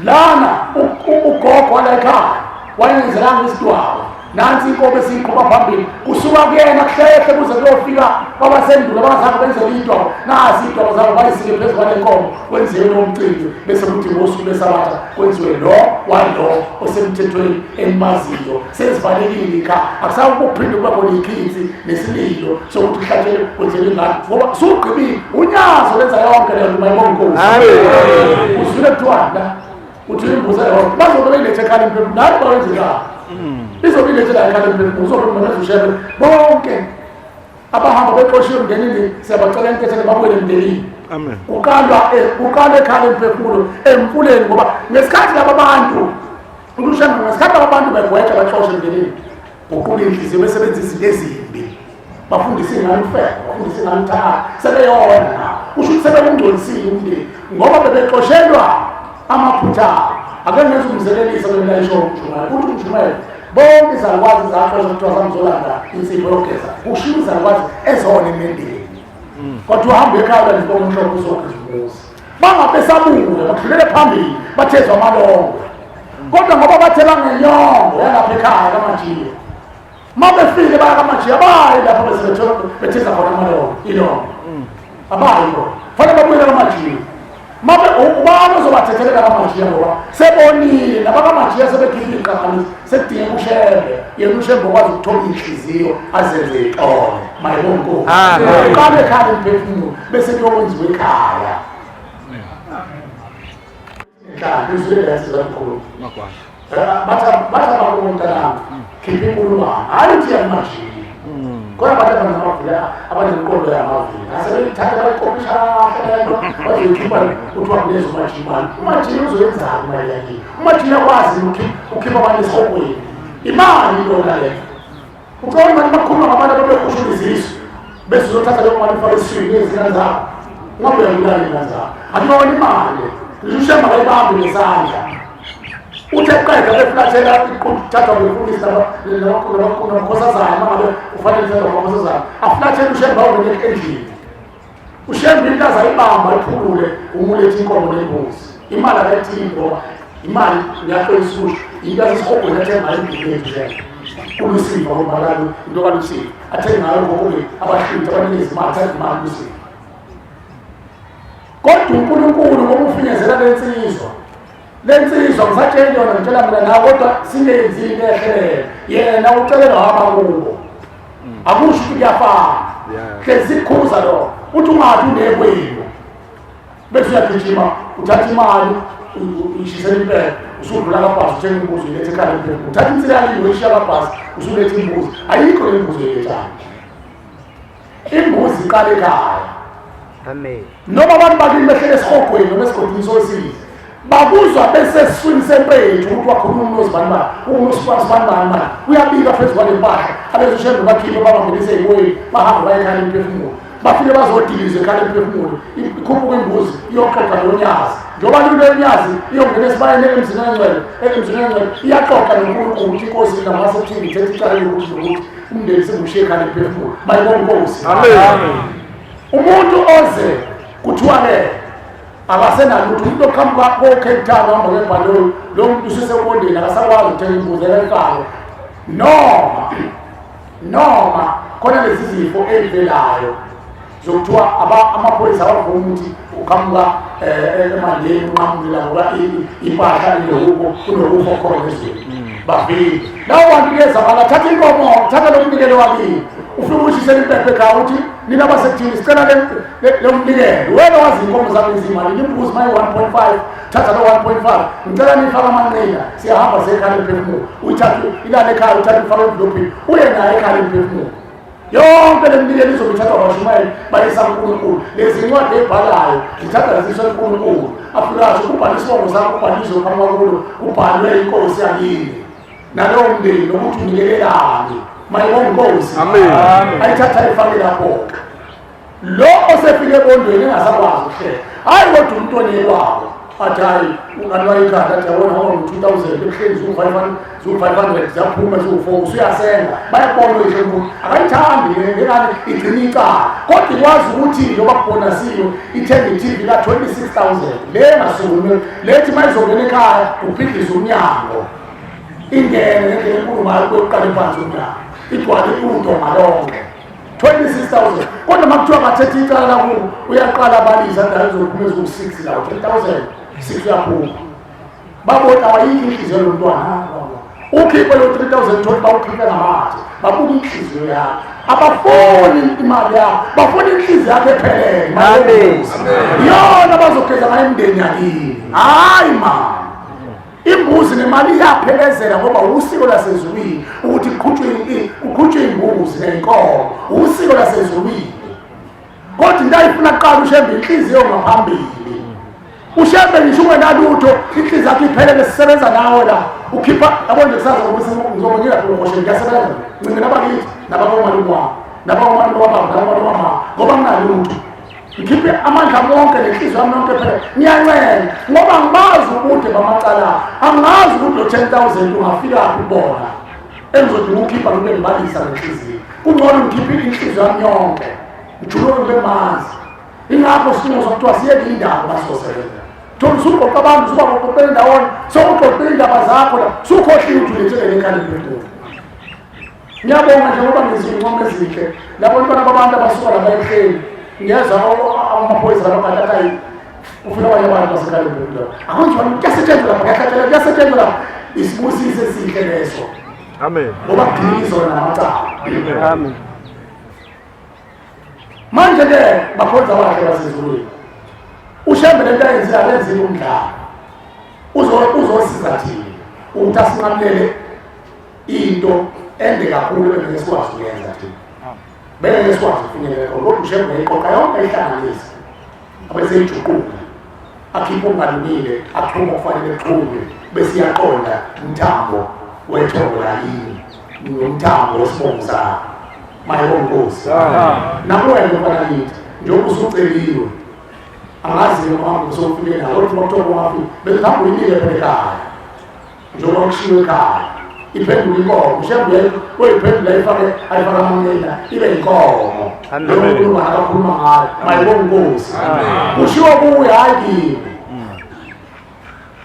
Lana ugogo wala ekhaya wayengenzelanga isidwaba nansi inkomo esiyiqhuba phambili kusuka kuyena kuhlehle kuze kuyofika kwabasendulo abazange benzele idwaba nasi idwaba zabo bayisike phezu kwale nkomo kwenziwe lo mcimbi bese kuthi ngosuku lwesabatha kwenziwe lo walo osemthethweni enimaziyo sezivalekile ikha akusakuphinde kuba khona ikhinsi nesililo sokuthi kuhlatshelwe kwenzelwe ingane ngoba sugqibile unyazo lenza yonke leyo nto mayibonga inkosi uzwile kuthiwa la uthi imbuzi eyodwa bazobe beyilethe ekhala emphefumulo nathi bawenze kahle izobe ilethe la ekhala emphefumulo uzobe kumemeza ushebe bonke abahamba bexoshiwe emndenini siyabacela intethele babuyele emndenini kuqalwa kuqalwa ekhala emphefumulo emfuleni ngoba ngesikhathi laba bantu ulushenga ngesikhathi laba bantu begwetsha baxoshe emndenini guqula inhliziyo besebenzisa izinto ezimbi bafundise ingane ukufeba bafundise ingane ukuthakatha sebeyona kusho ukuthi sebewungcolisile umndeni ngoba bebexoshelwa amaphutha ake ngenza umzekelisa mina isho umshumayeli uthi umshumayeli bonke izalukwazi zaxosha kuthiwa zamzolanda insipho yokugeza kushiwo izalukwazi ezona emendeni kodwa uhambe ekhaya ulandiba umhlophe uzogeza umuzi bangabe sabuya bakudlulele phambili bathezwa amalongwe kodwa ngoba bathela ngenyongo yalapha ekhaya kamajiya uma befile baya kamajiya abayi lapho bese betheza khona amalongo ilongo abayi khona fanele babuyele kamajiya mabe ubani ozobathethelela kamajiya ngoba sebonile nabakamajiya sebekhipha iqhakanisi sekudinga ushembe yena ushembe okwazi ukuthola inhliziyo azenze ixole mayibonkosi uqale ekhaya umphefumulo bese kuyokwenziwa ekhaya. Ekhaya izwe lesizokhulu. Batha batha bakumntanami khipha inkulungwane hayi uthi yamajini. Khona abantu abanamavila abanemiqondo yamavila asebeyithatha bayikopisha kahle lento bazoyikhipha kuthiwa kulezo majini mali. Umajini uzoyenzani imali yakini? Umajini uyakwazi ukhipha abantu esihogweni. Imali lona le. Ucabanga imali bakhuluma ngabantu ababekhushula izisu bese uzothatha leyo mali ufake esiswini ezingane zakho. Ungabe uyabulala ingane zakho. Akuyona imali. Ushemba kayibambi ngesandla. Uthe qeda beflathela ithathwa ngumfundisi namakhosazana uma ngabe ufanele ithathwa ngamakhosazana aflathele ushemba awungene endlini. Ushemba into azayibamba iphulule umulethe inkomo nembuzi. Imali akayithinti ngoba imali ngiyaxolisa ukusho into yasesihogweni athenga ngayo endlini yethu nje. Ulusiva ngoba into kaLusiva athenga ngayo ngokuke abahlwitha abanikeza imali athenga imali uLusiva. Kodwa uNkulunkulu ngoba ufinyezela le nsizwa le nsizwa ngisatsheli yona ngitshela mina nawe kodwa singenzi into ehlelele yena ucelela waba kubo akusho ukuthi kuyafana hlezi khuza lo uthi ungathi unekwenu bese uyagijima uthatha imali uyishisela impela usudlula kabhasi uthenga imbuzi uyilethe ekhaya impela uthatha insila yakini uyishiya kabhasi usuletha imbuzi ayikho le mbuzi oyilethayo Imbuzi iqala ekhaya.
Amen.
Noma abantu bakini behlele esihogweni noma esigodini sosizi bakuzwa besesiswini sempethu ukuthi wakhuluma unozibani bani unosibani bani bani uyabika phezu kwale mpahla abeze ushembe bakhiphe babangenise ey'moyeni bahambe baye ekhaya lemphefumulo bafike bazodiliza ekhaya lemphefumulo ikhuphuka imbuzi iyoxoxa nonyazi njengoba lulo nyazi iyongena esibayeni emzini engcwele emzini engcwele iyaxoxa noNkulunkulu ukuthi inkosi namase kuthini ithethe icala lokuthi nokuthi umndeni sengushiye ekhaya lemphefumulo bayibona inkosi.
Amen.
Umuntu oze kuthiwa ke akasenalutho umuntu oqhamuka ko-Cape Town uhamba ngebhanoyi lo muntu usesekondeni akasakwazi ukuthenga imbuzi ekayifake noma noma khona lezi zifo ey'velayo zokuthiwa amaphoyisa awavumi ukuthi uqhamuka emandeni unqamukela ngoba impahla inokubo kunokufa okhona ezweni bavile lawo bantu kuyeza bangathatha inkomo thatha lo mnikelo wakini ufike ushisele impepho ekhaya uthi nina basekuthini sicela lo mnikelo wena wazi inkomo zami izimali nimbuzi maye 1.5 thatha lo 1.5 ngicela nifake amanqina siyahamba siye ekhaya lemphefumulo uyithathe ilale ekhaya uthathe ufake emvilopini uye naye ekhaya lemphefumulo Yonke le minikelo izobe ithathwa abashumayeli bayisa kuNkulunkulu. Lezi ncwadi ebhalayo zithatha ziswe kuNkulunkulu. Afike asho kubhalwe isibongo sakho, kubhalwe izwe oqhamuka kulo, kubhalwe inkosi yakini nalowo mndeni nokuthi unikelelani. Mayibonge inkosi.
Amen.
Ayithatha ayifake lapho-ke. Lo osefike ebondweni engasakwazi ukuhlela. Hhayi kodwa umuntu onekwabo athi hhayi ungani wayikhanda athi yabona ngoba ngu-two thousand ebuhleni ziwu-five hundred ziyaphuma ziwu-four usuyasenga bayakubona oyisho ukuthi akayithandi ngengane igcina icala kodwa ikwazi ukuthi njengoba kubonasiwe ithenge i-tv ka-twenty-six thousand le engasukumi lethi uma izongena ekhaya ubhidliza umnyango ingene ngendlela enkulu ngayo kuyoqala phansi umnyango igcwale udonga lonke 26000 kodwa uma kuthiwa bathethe icala lakubo uyaqala abalise andawo ezophuma eziwu-6 lawo 10000 6 uyaphuma babona awayikho inhliziyo lo mntwana ukhiphe lo 3000 tholi bawukhiphe ngamathe babuka inhliziyo yakhe abafuni imali yakho bafuna inhliziyo yakhe ephelele iyona bazogeza ngayo imindeni yakini hhayi mani Imbuzi nemali iyaphelezela ngoba usiko lasezulwini ukuthi kuqhutshwe imbuzi nenkomo, usiko lasezulwini. Kodwa into ayifuna kuqala uShembe inhliziyo ngaphambili. uShembe ngisho ungenalutho inhliziyo yakho iphelele sisebenza nawe la ukhipha yabo nje kusasa ngoba ngizobe ngilapho ngoshe ngiyasebenza ncinge nabakithi nabakomalume wami nabakomalume wababa nabakomalume wamama ngoba nginalutho ngikhiphe amandla ami wonke nenhliziyo yami yonke phela ngiyancenga ngoba ngibazi ubude bamacala angazi ukuthi lo 10000 ungafikaphi kubona engizothi ngiwukhipha ngibe ngibalisa ngenhliziyo kungcono ngikhiphe inhliziyo yami yonke ngijuluke ngibe manzi ingakho sinqumo sokuthiwa siyeke indaba basosebenza thola usuqoqa abantu usubaqoqela ndawonye sewuqoqela indaba zakho la sukhohliwe ukuthi ulethele ekhaya lemphefumulo Ngiyabonga nje ngoba ngizwa iy'ncomo ezinhle labantwana babantu abasuka lapha ebuhleni ngiyezwa amaphoyisa labagada athi ayi ufuna abanye abantu basekhalembula akunjani kuyasetshenzwa lapha kuyahlatshelwa kuyasetshenzwa lapha isibusiso esihle leso
amen
ngoba kugcina izona namacala
Amen.
manje ke bakhonza abahle basezulwini ushembe lento ayenzile akenzile umdlalo. Uzosiza thina ukuthi asinqamulele into ende kakhulu ebengeke sikwazi ukuyenza thina. Bengeke sikwazi ukufinyelela khona, kodwa uShembe uyayiqoqa yonke ayihlanganise abeseyijuqula, akhiphe okungalungile, axhume okufanele kuxhunywe, bese iyaqonda umthambo wethongo lakini nomthambo wesibongo sakho. Maye bonkosi nakuwena mfana kithi, njengoba usuceliwe, angazi noma usofike nawo, kodwa uma kuthiwa wafika bese mhlawumbe uyinike phela ekhaya, njengoba kushiwo ekhaya iphendula inkomo. uShembe uyiphendula ifake ayifake amanqina ibe inkomo. Leyo nkulumo abakhuluma ngayo, maye bonkosi, kushiwo kuye, hayi kimi.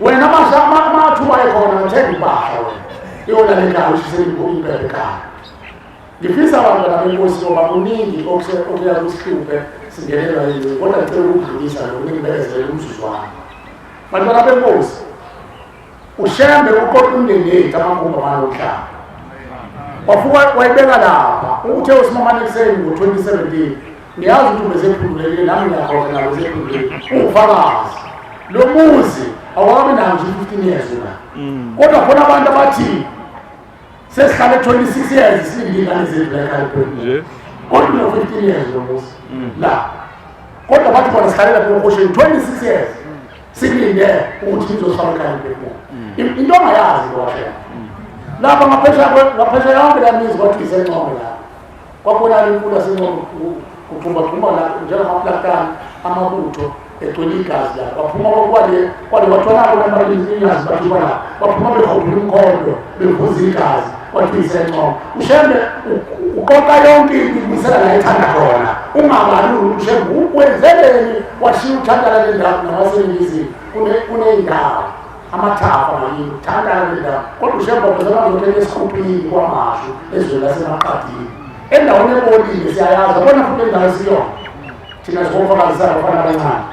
Wena amathuba ekhona, uthenga impahla wena iyolala ekhaya, ushisele impepho ekhaya. Ngifisa abantwana benkosi, ngoba kuningi okuya kusihluphe singenelwa yini, kodwa ngicela ukudlulisa lokhu, ningibekezele umzuzwana. Bantwana benkosi, uShembe uqoqa umndeni yethu amagumbi amalomhlaba, wafuka wayibeka lapha. Uthe usimamane ekuseni ngo-2017, ngiyazi ukuthi ubesephundulekile, nami ngiyakhohlwa, nabe sephundulekile, uwufakazi. Lo muzi awukabi nawo nje 15 years la, kodwa khona abantu abathi sesihlale 26 years silinde iy'ngane zethu la ekhaya, kodwa uno-15 years lo muzi la, kodwa bathi bona sihlale lapha emhosheni 26 years silinde ukuthi nizosifaka ekhaya mphefumulo. Into ongayazi lo lapha ngaphesheya yonke la mizi kwathi isencome la, kwabonakala inkulu yasencome kuxhumaxhuma la njengamaplantani amabutho egcwele igazi la, baphuma kwale kwale, kwathiwa nabo namainyazi bathi la baphuma behobhula umkhondo bevuza igazi, kwathi isencome. uShembe uqoqa yonke into ibuyisela la ethanda khona. Ungabali ukuthi uShembe wenzeleni washiya uthandana nendawo nawaseningizimu kuney'ndawo amathafa mayini uthandana nendawo, kodwa uShembe wabezela bazothenga esikhuphini kwaMashu ezweni lasemaqadini, endaweni ebolile. Siyayazi, yabona futhi endawo esiyona thina singofakazi abafana abancane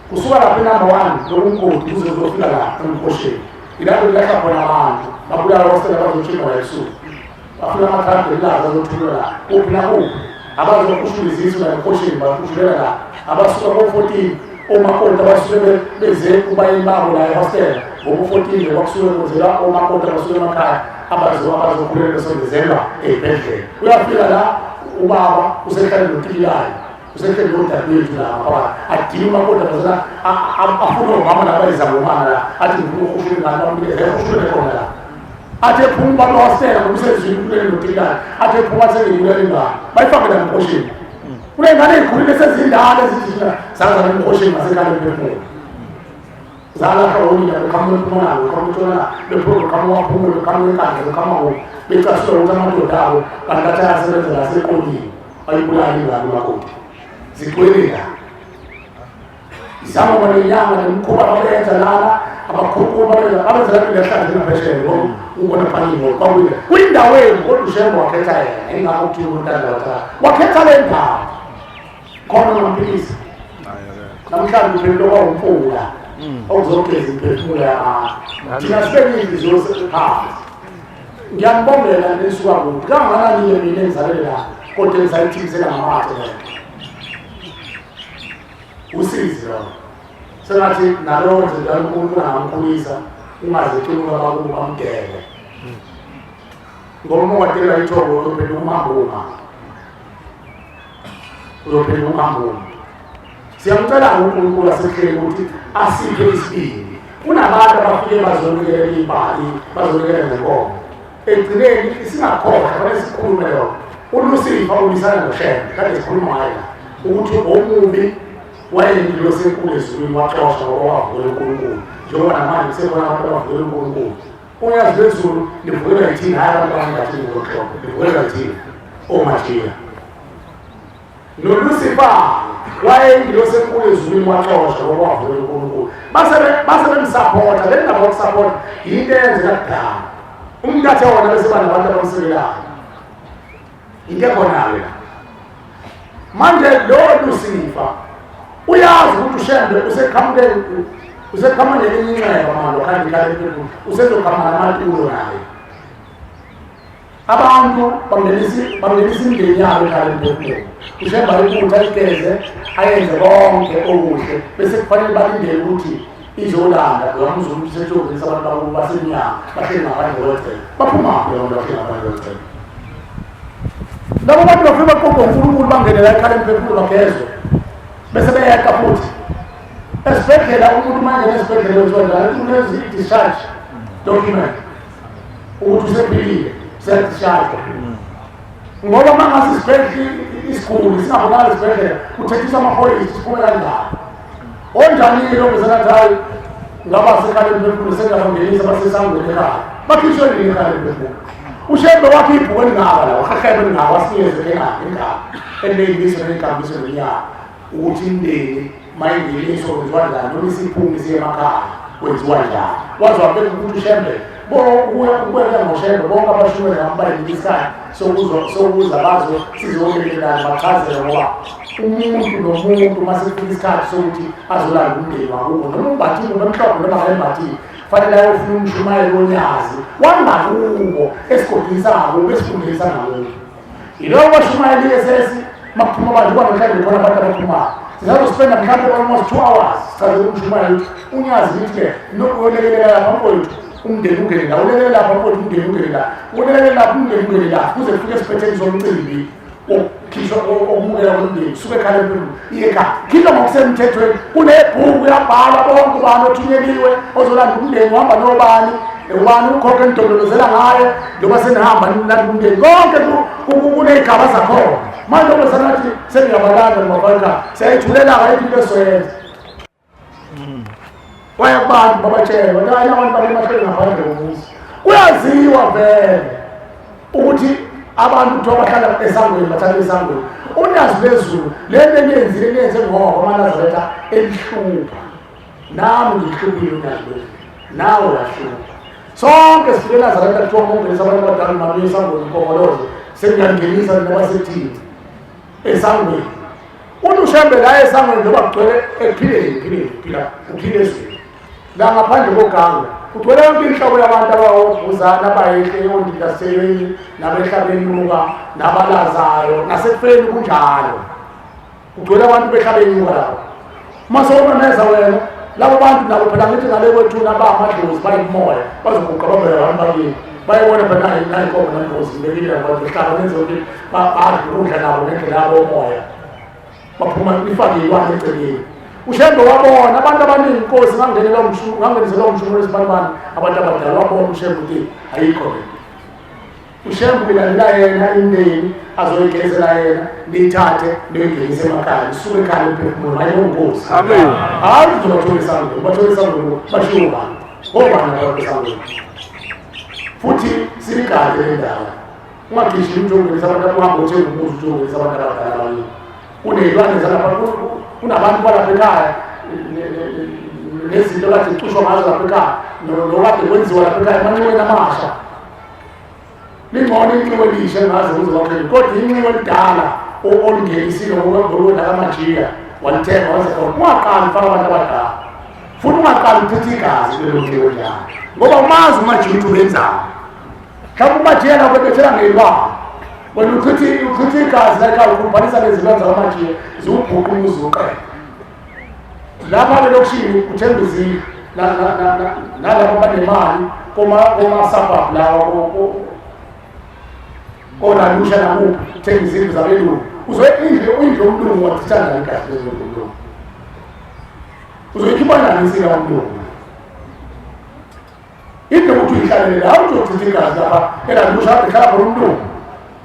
kusuka lapha inumber 1 lokumgodi kuze kuzofika la emkhosheni, ilapho kulahla khona abantu babulala hostela bazotshinga la ebusuku, bafuna amakhambi elazi azothulwa la kuphi nakuphi, abazokhushula izisu la emkhosheni bakhushulela la, abasuka ko-14 omakoti abasuke beze kubayeni babo la ehostela ngoku-14, kwakusuke kwenzelwa omakoti abasuke emakhaya abazokhulelwa besondezelwa ey'bhedlela. Uyafika la ubaba usehlale notikilayo, usehleli nodadewethu la ngaphakathi, adinga umakoti abazala afuna omama laba izangomana la, athi ngifuna ukhushula ingane, bamnikeze ekhushulele khona la. Athi ephuma ubaba hostela ngoba usezwile ukulele notikilayo, athi ephuma athi sengiyibulela ingane, bayifake la emkhosheni. Kuney'ngane ey'khulile sezindala ezithi zazala emkhosheni ngasekhaya emphefumulo, zalahla onina beqhamuka empumalanga, beqhamuka entshonalanga, bephuma beqhamuka waphumulo, beqhamuka enkandla, beqhamuka kuphi, becasula ukuthi amadoda abo kanti athi ayasebenza laseqolile, bayibulala ingane umakoti. Zigcwele la izangoma nenyanga nemikhuba ababenza lana, abakhukhu babenza lapho lehlanje ngaphesheya ngoba ungibona phanini kwakuye kuyindawo enu, kodwa uShembe wakhetha yena, ingakho kuthiwa uNtanda wathatha wakhetha le ndawo khona ngamphilisi. Namhlanje uphendula kwawumfula okuzogeza imphefumulo yabantu. Thina sibeke iy'nhliziyo phansi. Ngiyanibongela nisuka kude kangakanani-ke, mina engizalele la kodwa engisayithimisela ngamathe lento usizi lo, sengathi nalowo nje njalo umuntu angamkhulisa ungaze eculuka bakubo bamdele, ngoba uma ungadelwa ithongo uzophenduka umhambuma, uzophenduka umhambuma. Siyamcela uNkulunkulu asehleli ukuthi asiphe isibindi. Kunabantu abafike bazonikela ibhali, bazonikela ngenkomo, ekugcineni singakhohlwa, fanele sikhulume lokho. uLucifer ulwisana noShembe, kade sikhuluma ngaye la ukuthi omubi wayeyingilosi enkulu ezulwini, waxoshwa ngoba wavukela uNkulunkulu, njengoba namanje kusekhona abantu abavukela uNkulunkulu. Unyazi lwezulu livukelwa yithina, hhayi abantu abangathini ngohlobo, livukelwa yithina omajiya. NoLucifer wayeyingilosi enkulu ezulwini, waxoshwa ngoba wavukela uNkulunkulu, base bemsaphotha. Le ndaba yokusaphotha yinto eyenzeka kudala, umuntu athe wona bese banabantu abamsekelayo, into ekhona-ke la manje. Lo Lucifer uyazi ukuthi uShembe useqhamuke, useqhamuke nelinye inxeba manje, wakhanda ikhala emphefumulo, usezoqhamuka namatulo naye. Abantu bangenisa imindeni yabo ekhaya emphefumulo, uShembe ayibuthe, ayigeze, ayenze konke okuhle, bese kufanele balindele ukuthi Izolanda uyamuzwa umuntu usethobisa abantu bakubo basemnyango bahleli ngaphandle kwegceke. Baphumaphi labo bantu bahleli ngaphandle kwegceke? Labo bantu bafike baqoqwe uNkulunkulu bangene la ekhala emphefumulo bagezwe bese beyeqa futhi. Esibhedlela umuntu uma engena esibhedlela kuthiwa njalo unezi i-discharge document ukuthi usephilile useyadischarge. Ngoba uma ngase isibhedlela isiguli singabonakali esibhedlela kuthethiswa amaphoyisa siphume kanjani. Onjani-ke lo ngesengathi hhayi ngaba sekhala emphefumulo sengiyabangenisa basesangweni ekhaya. Bakhishwe nini ekhala emphefumulo? UShembe wakhe ibhuku elingaka la, wahehebe elingaka wasinikeze elingaka elingaka elineyimiso neyinkambiso neminyaka ukuthi imindeni mayingeniswa kwenziwa njani noma isiphumi isiye emakhaya kwenziwa njani. Waze wabeka ukuthi uShembe ukubeka ngoShembe bonke abashumela ngabayinika isikhathi sokuza bazo sizolekelelana bachazele ngoba umuntu nomuntu uma sekufika isikhathi sokuthi azolanda umndeni wakubo noma umbathile noma emhlophe noma akayimbathile fanele ayofuna umshumayeli wonyazi wangakubo esigodini sabo esifundeni sangakubo. Yilowo bashumayeli esesi makuphuma abantu kuba namhlanje khona abantu abaphumayo sisazospenda mhlawumbe almost 2 hours sichazela umshumayeli ukuthi unyazi lithi-ke uyolekelela lapha mfowethu umndeni ungene la, ulekelela lapha mfowethu umndeni ungene la, ulekelela lapha umndeni ungene la, kuze kufike esiphetheni somcimbi okukhishwa okumukela komndeni kusuke ekhala empilweni iye ekhaya khishwa ngokusemthethweni. Kunebhuku uyabhala bonke ubani othunyeliwe ozolanda umndeni uhamba nobani ubani ukhokha enidondolozela ngaye njengoba senihamba nilanda umndeni konke kuney'gaba zakhona. Manje ngoba sanathi sengiyabalanda ngibafaka siyayithulela-ke ayikho into esizoyenza. Waya kubantu babatshela bathi hayi abantu bakini bahleli ngaphandle komuzi. Kuyaziwa vele ukuthi abantu kuthiwa bahlala esangweni bathatha esangweni. Unyazi lwezulu le nto eniyenzile niyenze ngoba amaNazaretha elihlupha. Nami ngihluphile unyazi lwezulu, nawe uyahlupha. Sonke sifike eNazaretha kuthiwa uma ungenisa abantu abadala mabuye esangweni umpongoloze sengiyangenisa nina basethini esangweni. Uthi uShembe la esangweni njengoba kugcwele ekuphileni phileni phila uphile ezweni la ngaphandle koganga kugcwele yonke inhlobo yabantu abawobhuzana abayehle ondindaseyeni nabehla benyuka nabalazayo nasekufeni kunjalo kugcwele abantu behla benyuka lapho. Uma sewumemeza wena labo bantu nabo phela ngithi ngale kwethuna bamadlozi bayimoya bazoguqa babheke abantu bakini bayibona phela nayi nayinkomo nembuzi ngibekile abantu behlala benze ukuthi badle ukudla nabo ngendlela yabo omoya baphuma ifake iy'lwane eceleni. UShembe wabona abantu abaningi inkosi ngangenelwa ngangenzelwa umshumo wesibanibani abantu abadala wabona uShembe ukuthi ayikho le. UShembe ubilandela yena imndeni azoyigezela yena niyithathe niyoyingenisa emakhaya nisuke ekhaya umphefumulo hayi nongozi.
Amen.
Hayi uzobathola esangweni ubathola esangweni bashiwo bani ngobani abantu esangweni futhi siyigade le ndaba. Ungagijimi uthi uyongenisa abantu uhambe uthenga umuzi uthi uyongenisa abantu abadala abanye. Kuney'lwane zalapha kunabantu balapha ekhaya nezinto kade kucushwa ngazo lapha ekhaya nokade kwenziwa lapha ekhaya emanxiweni amasha. Lingcono inxiwa elisha engaze kuze kwakhele kodwa inxiwa elidala olingenisile ngokwenda kamajiya walithenga waze khona ungaqali ufaka abantu abadala futhi ungaqali uchitha igazi kulelo nxiwa njalo ngoba umazi umajiya ukuthi ubenzani. Mhlawumbe umajiya nabo bebethela ngey'lwane wena uchitha igazi la ekhaya ukhuluphalisa lezilwane zakamajiya ziwubhuqa umuzi uqele. Lapha-ke lokishini uthemba izindlu nalabo abanemali koma-suburb lawa konalusha nakuphi uthenga izindlu zabelungu uzoye indlu indlu yomlungu wachitha njani igazi lezomlungu uzoyikhipha njani insika yomlungu indlu yokuthi uyihlalele la uzochitha igazi lapha elalusha kade ihlala khona umlungu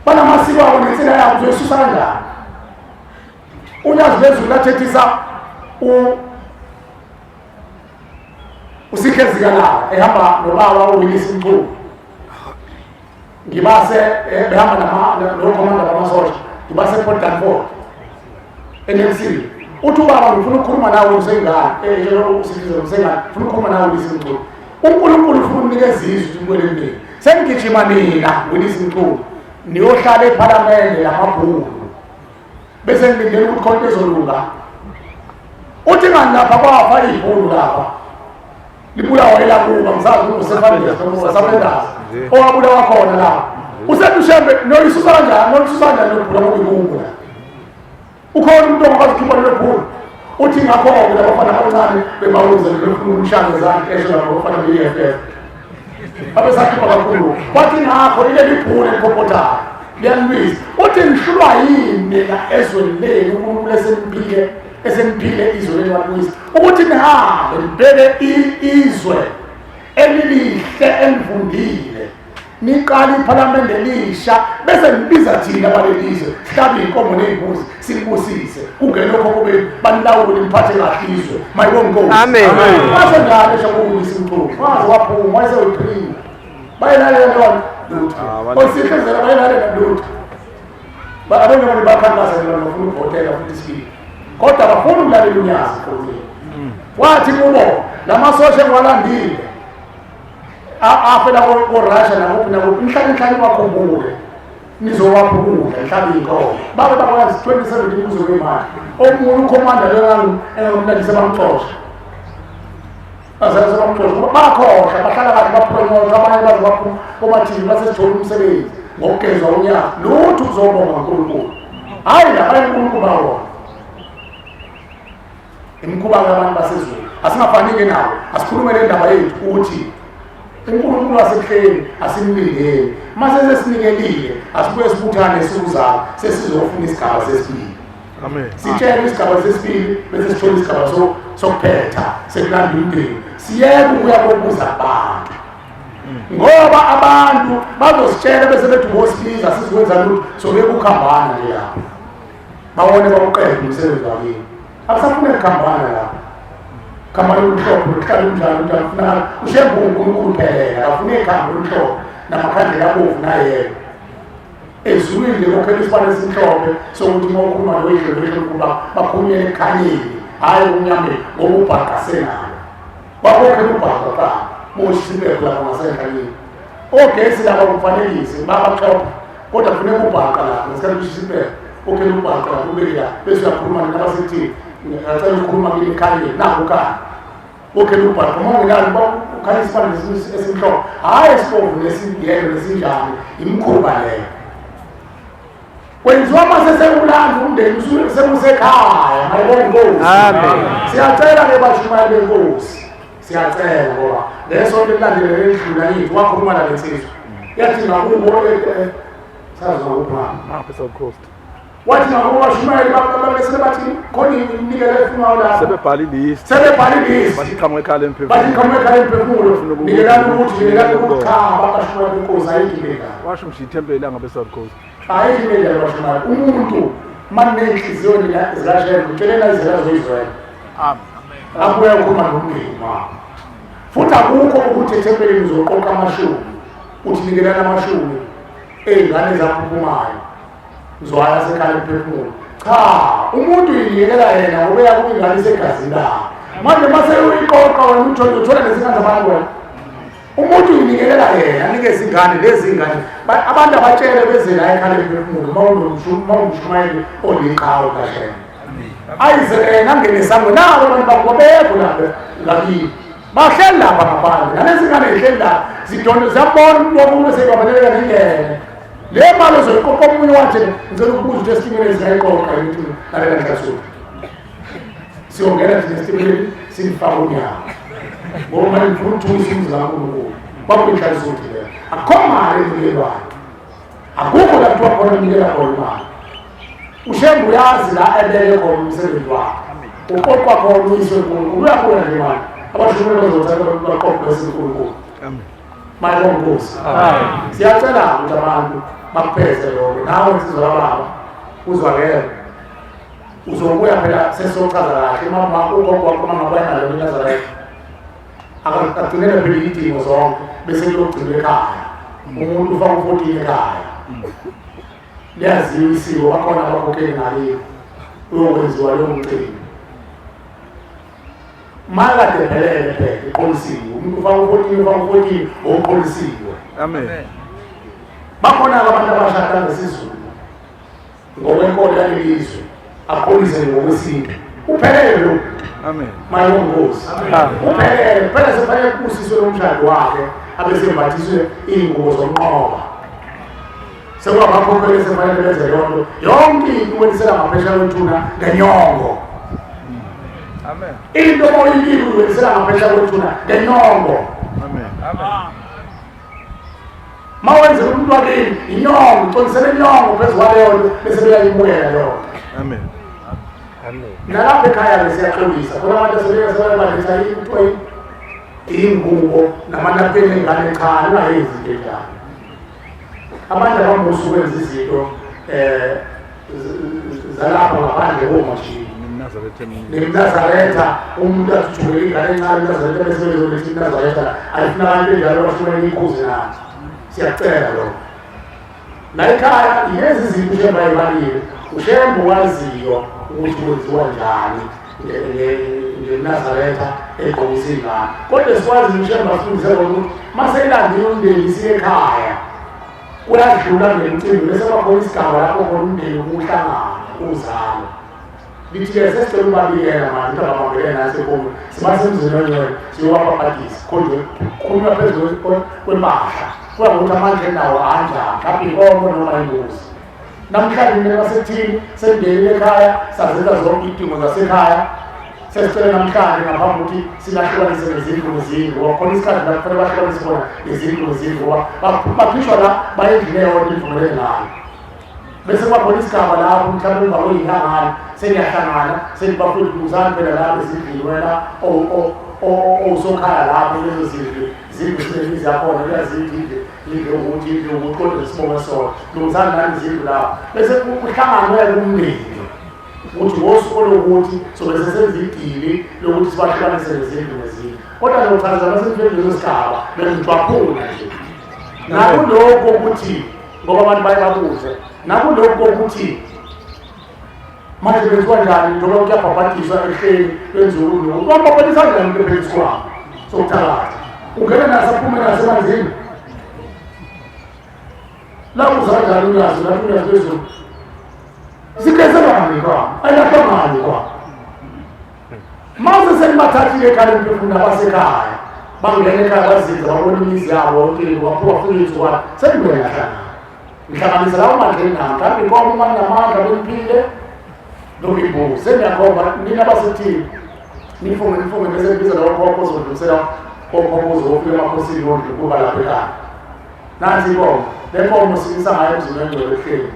banamasiko abo nensila yabo uzoyisusa kanjani. Unyazi lwezulu lathethisa uSihle Zikalala ehamba nobaba uWillis Mchunu ngibase behamba nokhomanda bamasosha ngibase Port Danford eNLC. Uthi ubaba ngifuna ukukhuluma nawe usengane uSihle usengane ngifuna ukukhuluma nawe Willis Mchunu. uNkulunkulu ufuna ukunikeza izwi ukuthi mndeni sengigijima nina Willis Mchunu niyohlala ephalamende lamabhunu bese ngilindele ukuthi khona into ezolunga. Uthi ngani lapha kwafa ibhunu lapha libulawa elakuba ngisazi usefandesi owabulawa khona lapha usethi uShembe noyisusa kanjani nolisusa kanjani lobhula ngoba ikubo la ukhona umuntu ongakwazi ukukhipha lelo bhulu. Uthi ngakho-ke labafana abancane bebawuze befuna umshane zakhe esho labo bafana be-EFF. Babesakhipha kakhulu. Wathi ngakho ileli bhule eliphopothayo liyalwisa. Uthi ngihlulwa yini mina ezweni lenu uNkulunkulu esemphile esemphile izwe lenu walibuyisa ukuthi nihambe nibheke izwe elilihle elivundile niqale iphalamende elisha bese nibiza thina balelizwe sihlabe iy'nkomo ney'mbuzi silibusise kungene okhokho benu banilawule niphathe kahle izwe mayibonga inkosi.
Amen.
Washo njalo esho kuwisa umthunzi waze waphuma wayesewephile bayilalela leyo lutho osihlezela bayilalela lutho abanye abantu bakhankasa nje bafuna ukuvotela futhi isibili kodwa bafuna ukulalela unyazi enkosini. Wathi kubo lamasosha engiwalandile afela ko-Russia nakuphi nakuphi nihlale nihlale niwakhumbule nizowapha ukudla nihlabe iy'nkomo babe bakwazi 2017 kuze kuyimanje omunye ukhomanda engamlandise bamxosha bazalise bamxosha bakhohlwa bahlala kahle bapromotha abanye baze baphuma komathivi basesithola umsebenzi ngokugezwa unyaka lutho uzobonga uNkulunkulu hhayi labanye uNkulunkulu bawona imikhuba yabantu basezweni asingafani-ke nawo asikhulume le ndaba yethu ukuthi uNkulunkulu wasebuhleni asimlindeli uma sesesinikelile asibuye sibuthane sikuzala sesizofuna isigaba sesibili.
Amen.
Sitshele isigaba sesibili bese sithola isigaba sokuphetha sekulanda umndeni siyeke ukuya kobuza abantu ngoba abantu bazositshela bese bethi bosibiza sizokwenza lutho sobe kukhambana nje lapho bawone bawuqede umsebenzi wakini akusafune kukhambana lapho khambana oluhlophe luhlala umdlalo umdlalo kufunakala ushembe uNkulunkulu phela akafune ikhambi oluhlophe namakhandlela abovu nayelo ezulwini nje kokhela isibane esimhlophe sokuthi uma ukhuluma noyihlo noyihlo ukuba bakhulumele ekukhanyeni hhayi kumnyameni ngoba ubhaqa senalo bakokhela ubhaqa kuqala boshisa impepho lapho ngasenhla kini ogesi laba kufanekise babaxhopha kodwa kufuneka ubhaqa lapho ngesikhathi ushisa impepho okhela ubhaqa lapho ubeke la bese uyakhuluma nabasekuthini ngiyacela ukukhuluma kini ekukhanyeni naku ukhanya okhela ubhaqa uma ungenalo ukhanya isibane esimhlophe hhayi esibovu nesiyelo nesinjani imikhuba leyo kwenziwa uma sesekulanda umndeni sekusekhaya mayibonga inkosi.
Amen.
Siyacela-ke bashumayeli benkosi siyacela ngoba lesonto elilandele lelidlula ngithi wakhuluma nale nsizwa yathi ngakubo sazi ngakuphi
Ngapha South Coast.
wathi ngakubo bashumayeli bese bathi khona iminikelo efunwayo lapho
Sebebhala ilist.
sebebhala ilist
Bathi qhamuka ekhala emphefumulo.
bathi qhamuka ekhala emphefumulo nikelani ukuthi nikelani ukuthi cha bashumayeli benkosi ayikho imikalo
Washo ngisho ithempeli langabe South Coast.
Ayikho indlela bashumayeli umuntu manenhliziyo zikashembe utshelela izela zoyizwela abuya ukhuluma nomndeni wakho futhi akukho ukuthi ethempelini uzoqoqa amashumi uthi nikelana amashumi ey'ngane zaphuphumayo uzohaya sekhala emphefumulo cha umuntu uyinikela yena ngoba eyakuba ingane isegazini lakhe manje mase uyiqoqa wena uthole uthola nezingane zabantu wena umuntu uyinikelela yena anikeze ingane lezi ingane abantu abatshele beze la ekhala emphefumulo uma ungumshumayeli oliqhawe kashembe ayize yena angene esangweni nabo abantu bakho bekho lapha ngakini bahleli lapha ngaphandle nalezi ngane zihleli lapha zidonde ziyabona umuntu wakubo seyibambeleleka nengene le mali ozoyiqoqa omunye wathi ngicela ukubuza ukuthi esitimeleni singayiqoqa yini lalela nhlasuku siyongena thina esitimeleni silifake unyawo ngoba manje ngifuna ukuthulisa umuzi kaNkulunkulu kwakuyinhlansuthi leyo akukho mali enikelwayo akukho la kuthiwa khona unikela khona imali ushembe uyazi la ebeke khona umsebenzi wakhe uqoqwa khona uyiswe uNkulunkulu uyabuya nje manje abashumeli bazothatha baqoqwe uNkulunkulu maye bonkosi siyacela ukuthi abantu bakupheze lokho nawe nsizwa kababa uzwakele uzobuya phela sesizochaza kahle mama ugogo wakho mama bayenalo eNazaretha akagcinele phela iy'dingo zonke bese kuyogcinwa ekhaya umuntu ufaka u-14 ekhaya liyaziwa isiko bakhona abakhokheli ngakini uyokwenziwa lowo mcimbi makade phelele phela iqolisiwe umuntu ufaka u-14 ufaka u-14 oqolisiwe
Amen.
bakhona-ke abantu abashada ngesiZulu ngokwenkolo yalelizwe aqolise ngokwesintu uphelele lo
Amen.
mayongozi uphelele phela sefanele kubusiswe lo mshado wakhe abesembathiswe iy'ngubo zomnqoba sekuwabakhokheli sefanele benze leyo nto yonke into uwelisela ngaphesheya kwethuna ngenyongo
Amen.
Into oyilile uyiwelisela ngaphesheya kwethuna ngenyongo.
Amen. Amen.
Ma wenzela umuntu wakini inyongo, uconisela inyongo phezu kwaleyo nto bese beyayimukela leyo nto.
Amen.
Amen.
Nalapha ekhaya-ke siyaxolisa khona abantu asebebalisa into iy'ngubo namanapeni engane. Cha, ningayenzi into enjalo. Abantu abamusa ukwenza izinto um zalapha ngaphandle komashini
NemNazaretha eminingi.
Nemnazaretha, umuntu athujukele ingane encane iMnazaretha bese bezolethi iMnazaretha ayifuna abantu enjalo bashumele ikhuze nathi. Siyacela lokho la ekhaya. Yilezi zinto uShembe ayibalile, uShembe waziyo ukuthi kwenziwa njani ngeNazaretha egqokisa iy'ngane, kodwa sikwazi uShembe asifundise kona ukuthi maseyilandile umndeni siye ekhaya, kuyadlula ngemicimbi bese kwakhona isigaba lapho khona umndeni kuhlangana uzalo. Lithi-ke sesicela ukubabikela manje ukuthi ababambelene nathi enkomo sibasemzini ongcwele siyobabhabhadisa, khonje khulunywa phezu kwempahla, kuya ngokuthi amandla endawo anjani, mhlawumbe inkomo noma imbuzi. Namhlanje mina basekuthini sengenile ekhaya, sazenza zonke iy'dingo zasekhaya. Sesicela namhlanje ngaphambi kokuthi silahlukanise ngezindlu ngezindlu, ngoba khona isikhathi la kufanele bahlukanise khona ngezindlu ngezindlu, ngoba bakhishwa la baye endlini eyodwa ivumelene ngayo, bese kuba khona isigaba lapho mhlawumbe emva kwey'nyangana seniyahlangana senibafuna lungizani phela lapho ezindlini, wena owusokhaya lapho lezo zindlu, zindlu zinemizi yakhona, kuyazindlu indlu indlu ukuthi indlu ukuthi kodwa sibonge sona, lungisani nani izindlu lapho, bese kuhlanganwe kumndeni ukuthi ngosuku olokuthi sobe sesenza idili lokuthi sibahlukanise ngezindlu ngezindlu. Kodwa nochaza basefike leso sigaba bengijwaphula nje nakulokho ukuthi, ngoba abantu baye babuze nakulokhu kokuthi manje kwenziwa njani njengoba kuyabhabhadiswa ehleni, kwenziwa kulokhu, wambhabhadisa kanjani umuntu ephezu kwabo sokuthakatha, ungena naso aphume naso emanzini la, uza kanjani unyazi lapho, unyazi lwezulu sigezelani kwa ayahlangani kwa. Mase senibathathile ekhaya emphefumula basekhaya, bangena ekhaya, bazinza, babona imizi yabo yonke into, waphuma fika iy'nsukwana senibuye yahlangana, ngihlanganisa lawo mandla eninawo, mhlawumbe inkomo uma ninamandla beniphile noma imbuzi, seniyakhomba nina basekuthini, nifunge nifunge, bese nibiza lawo khokho ozodlulisela kokhokho uzofika emakhosini wondlu kuba lapho ekhaya. Nansi inkomo, le nkomo siyisa ngayo emzini wengcwele ehleli,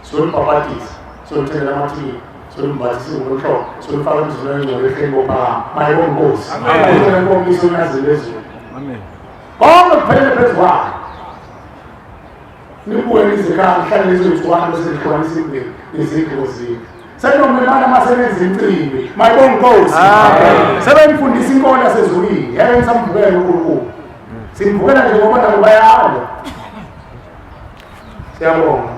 siyolibhabhadisa, siyolithengela amathikithi, solimbathisa ingubo, solifaka emzini wengcwele ehleli kophakama. Mayibonge inkosi. Le nkomo isonyazini lezulu.
Amen.
Konke kuphelele phezu kwayo. Nibuye nizekhaya, nihlale lezo y'nsukwana, bese nihlukanisa imindeni nezindlu ngezindlu, senomemana masebenza imicimbi. Mayibonge inkosi. Sebemfundisa inkolo yasezulwini, ngeke nisamvukela uNkulunkulu, simvukela nje ngoba nabo bayalwa. Siyabonga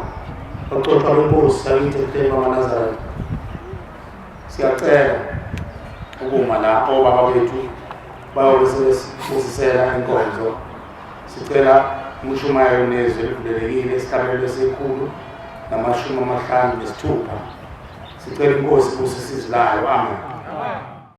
baxoxa benkosi sakithi ebuhleni bamaNazaretha. Siyacela ukuma la obaba bethu bayobe sebesibusisela inkonzo. Sicela umshumayelo nezwi elivulelekile esihlabelelo 156. Sicela inkosi ibusise izwi layo. Amen.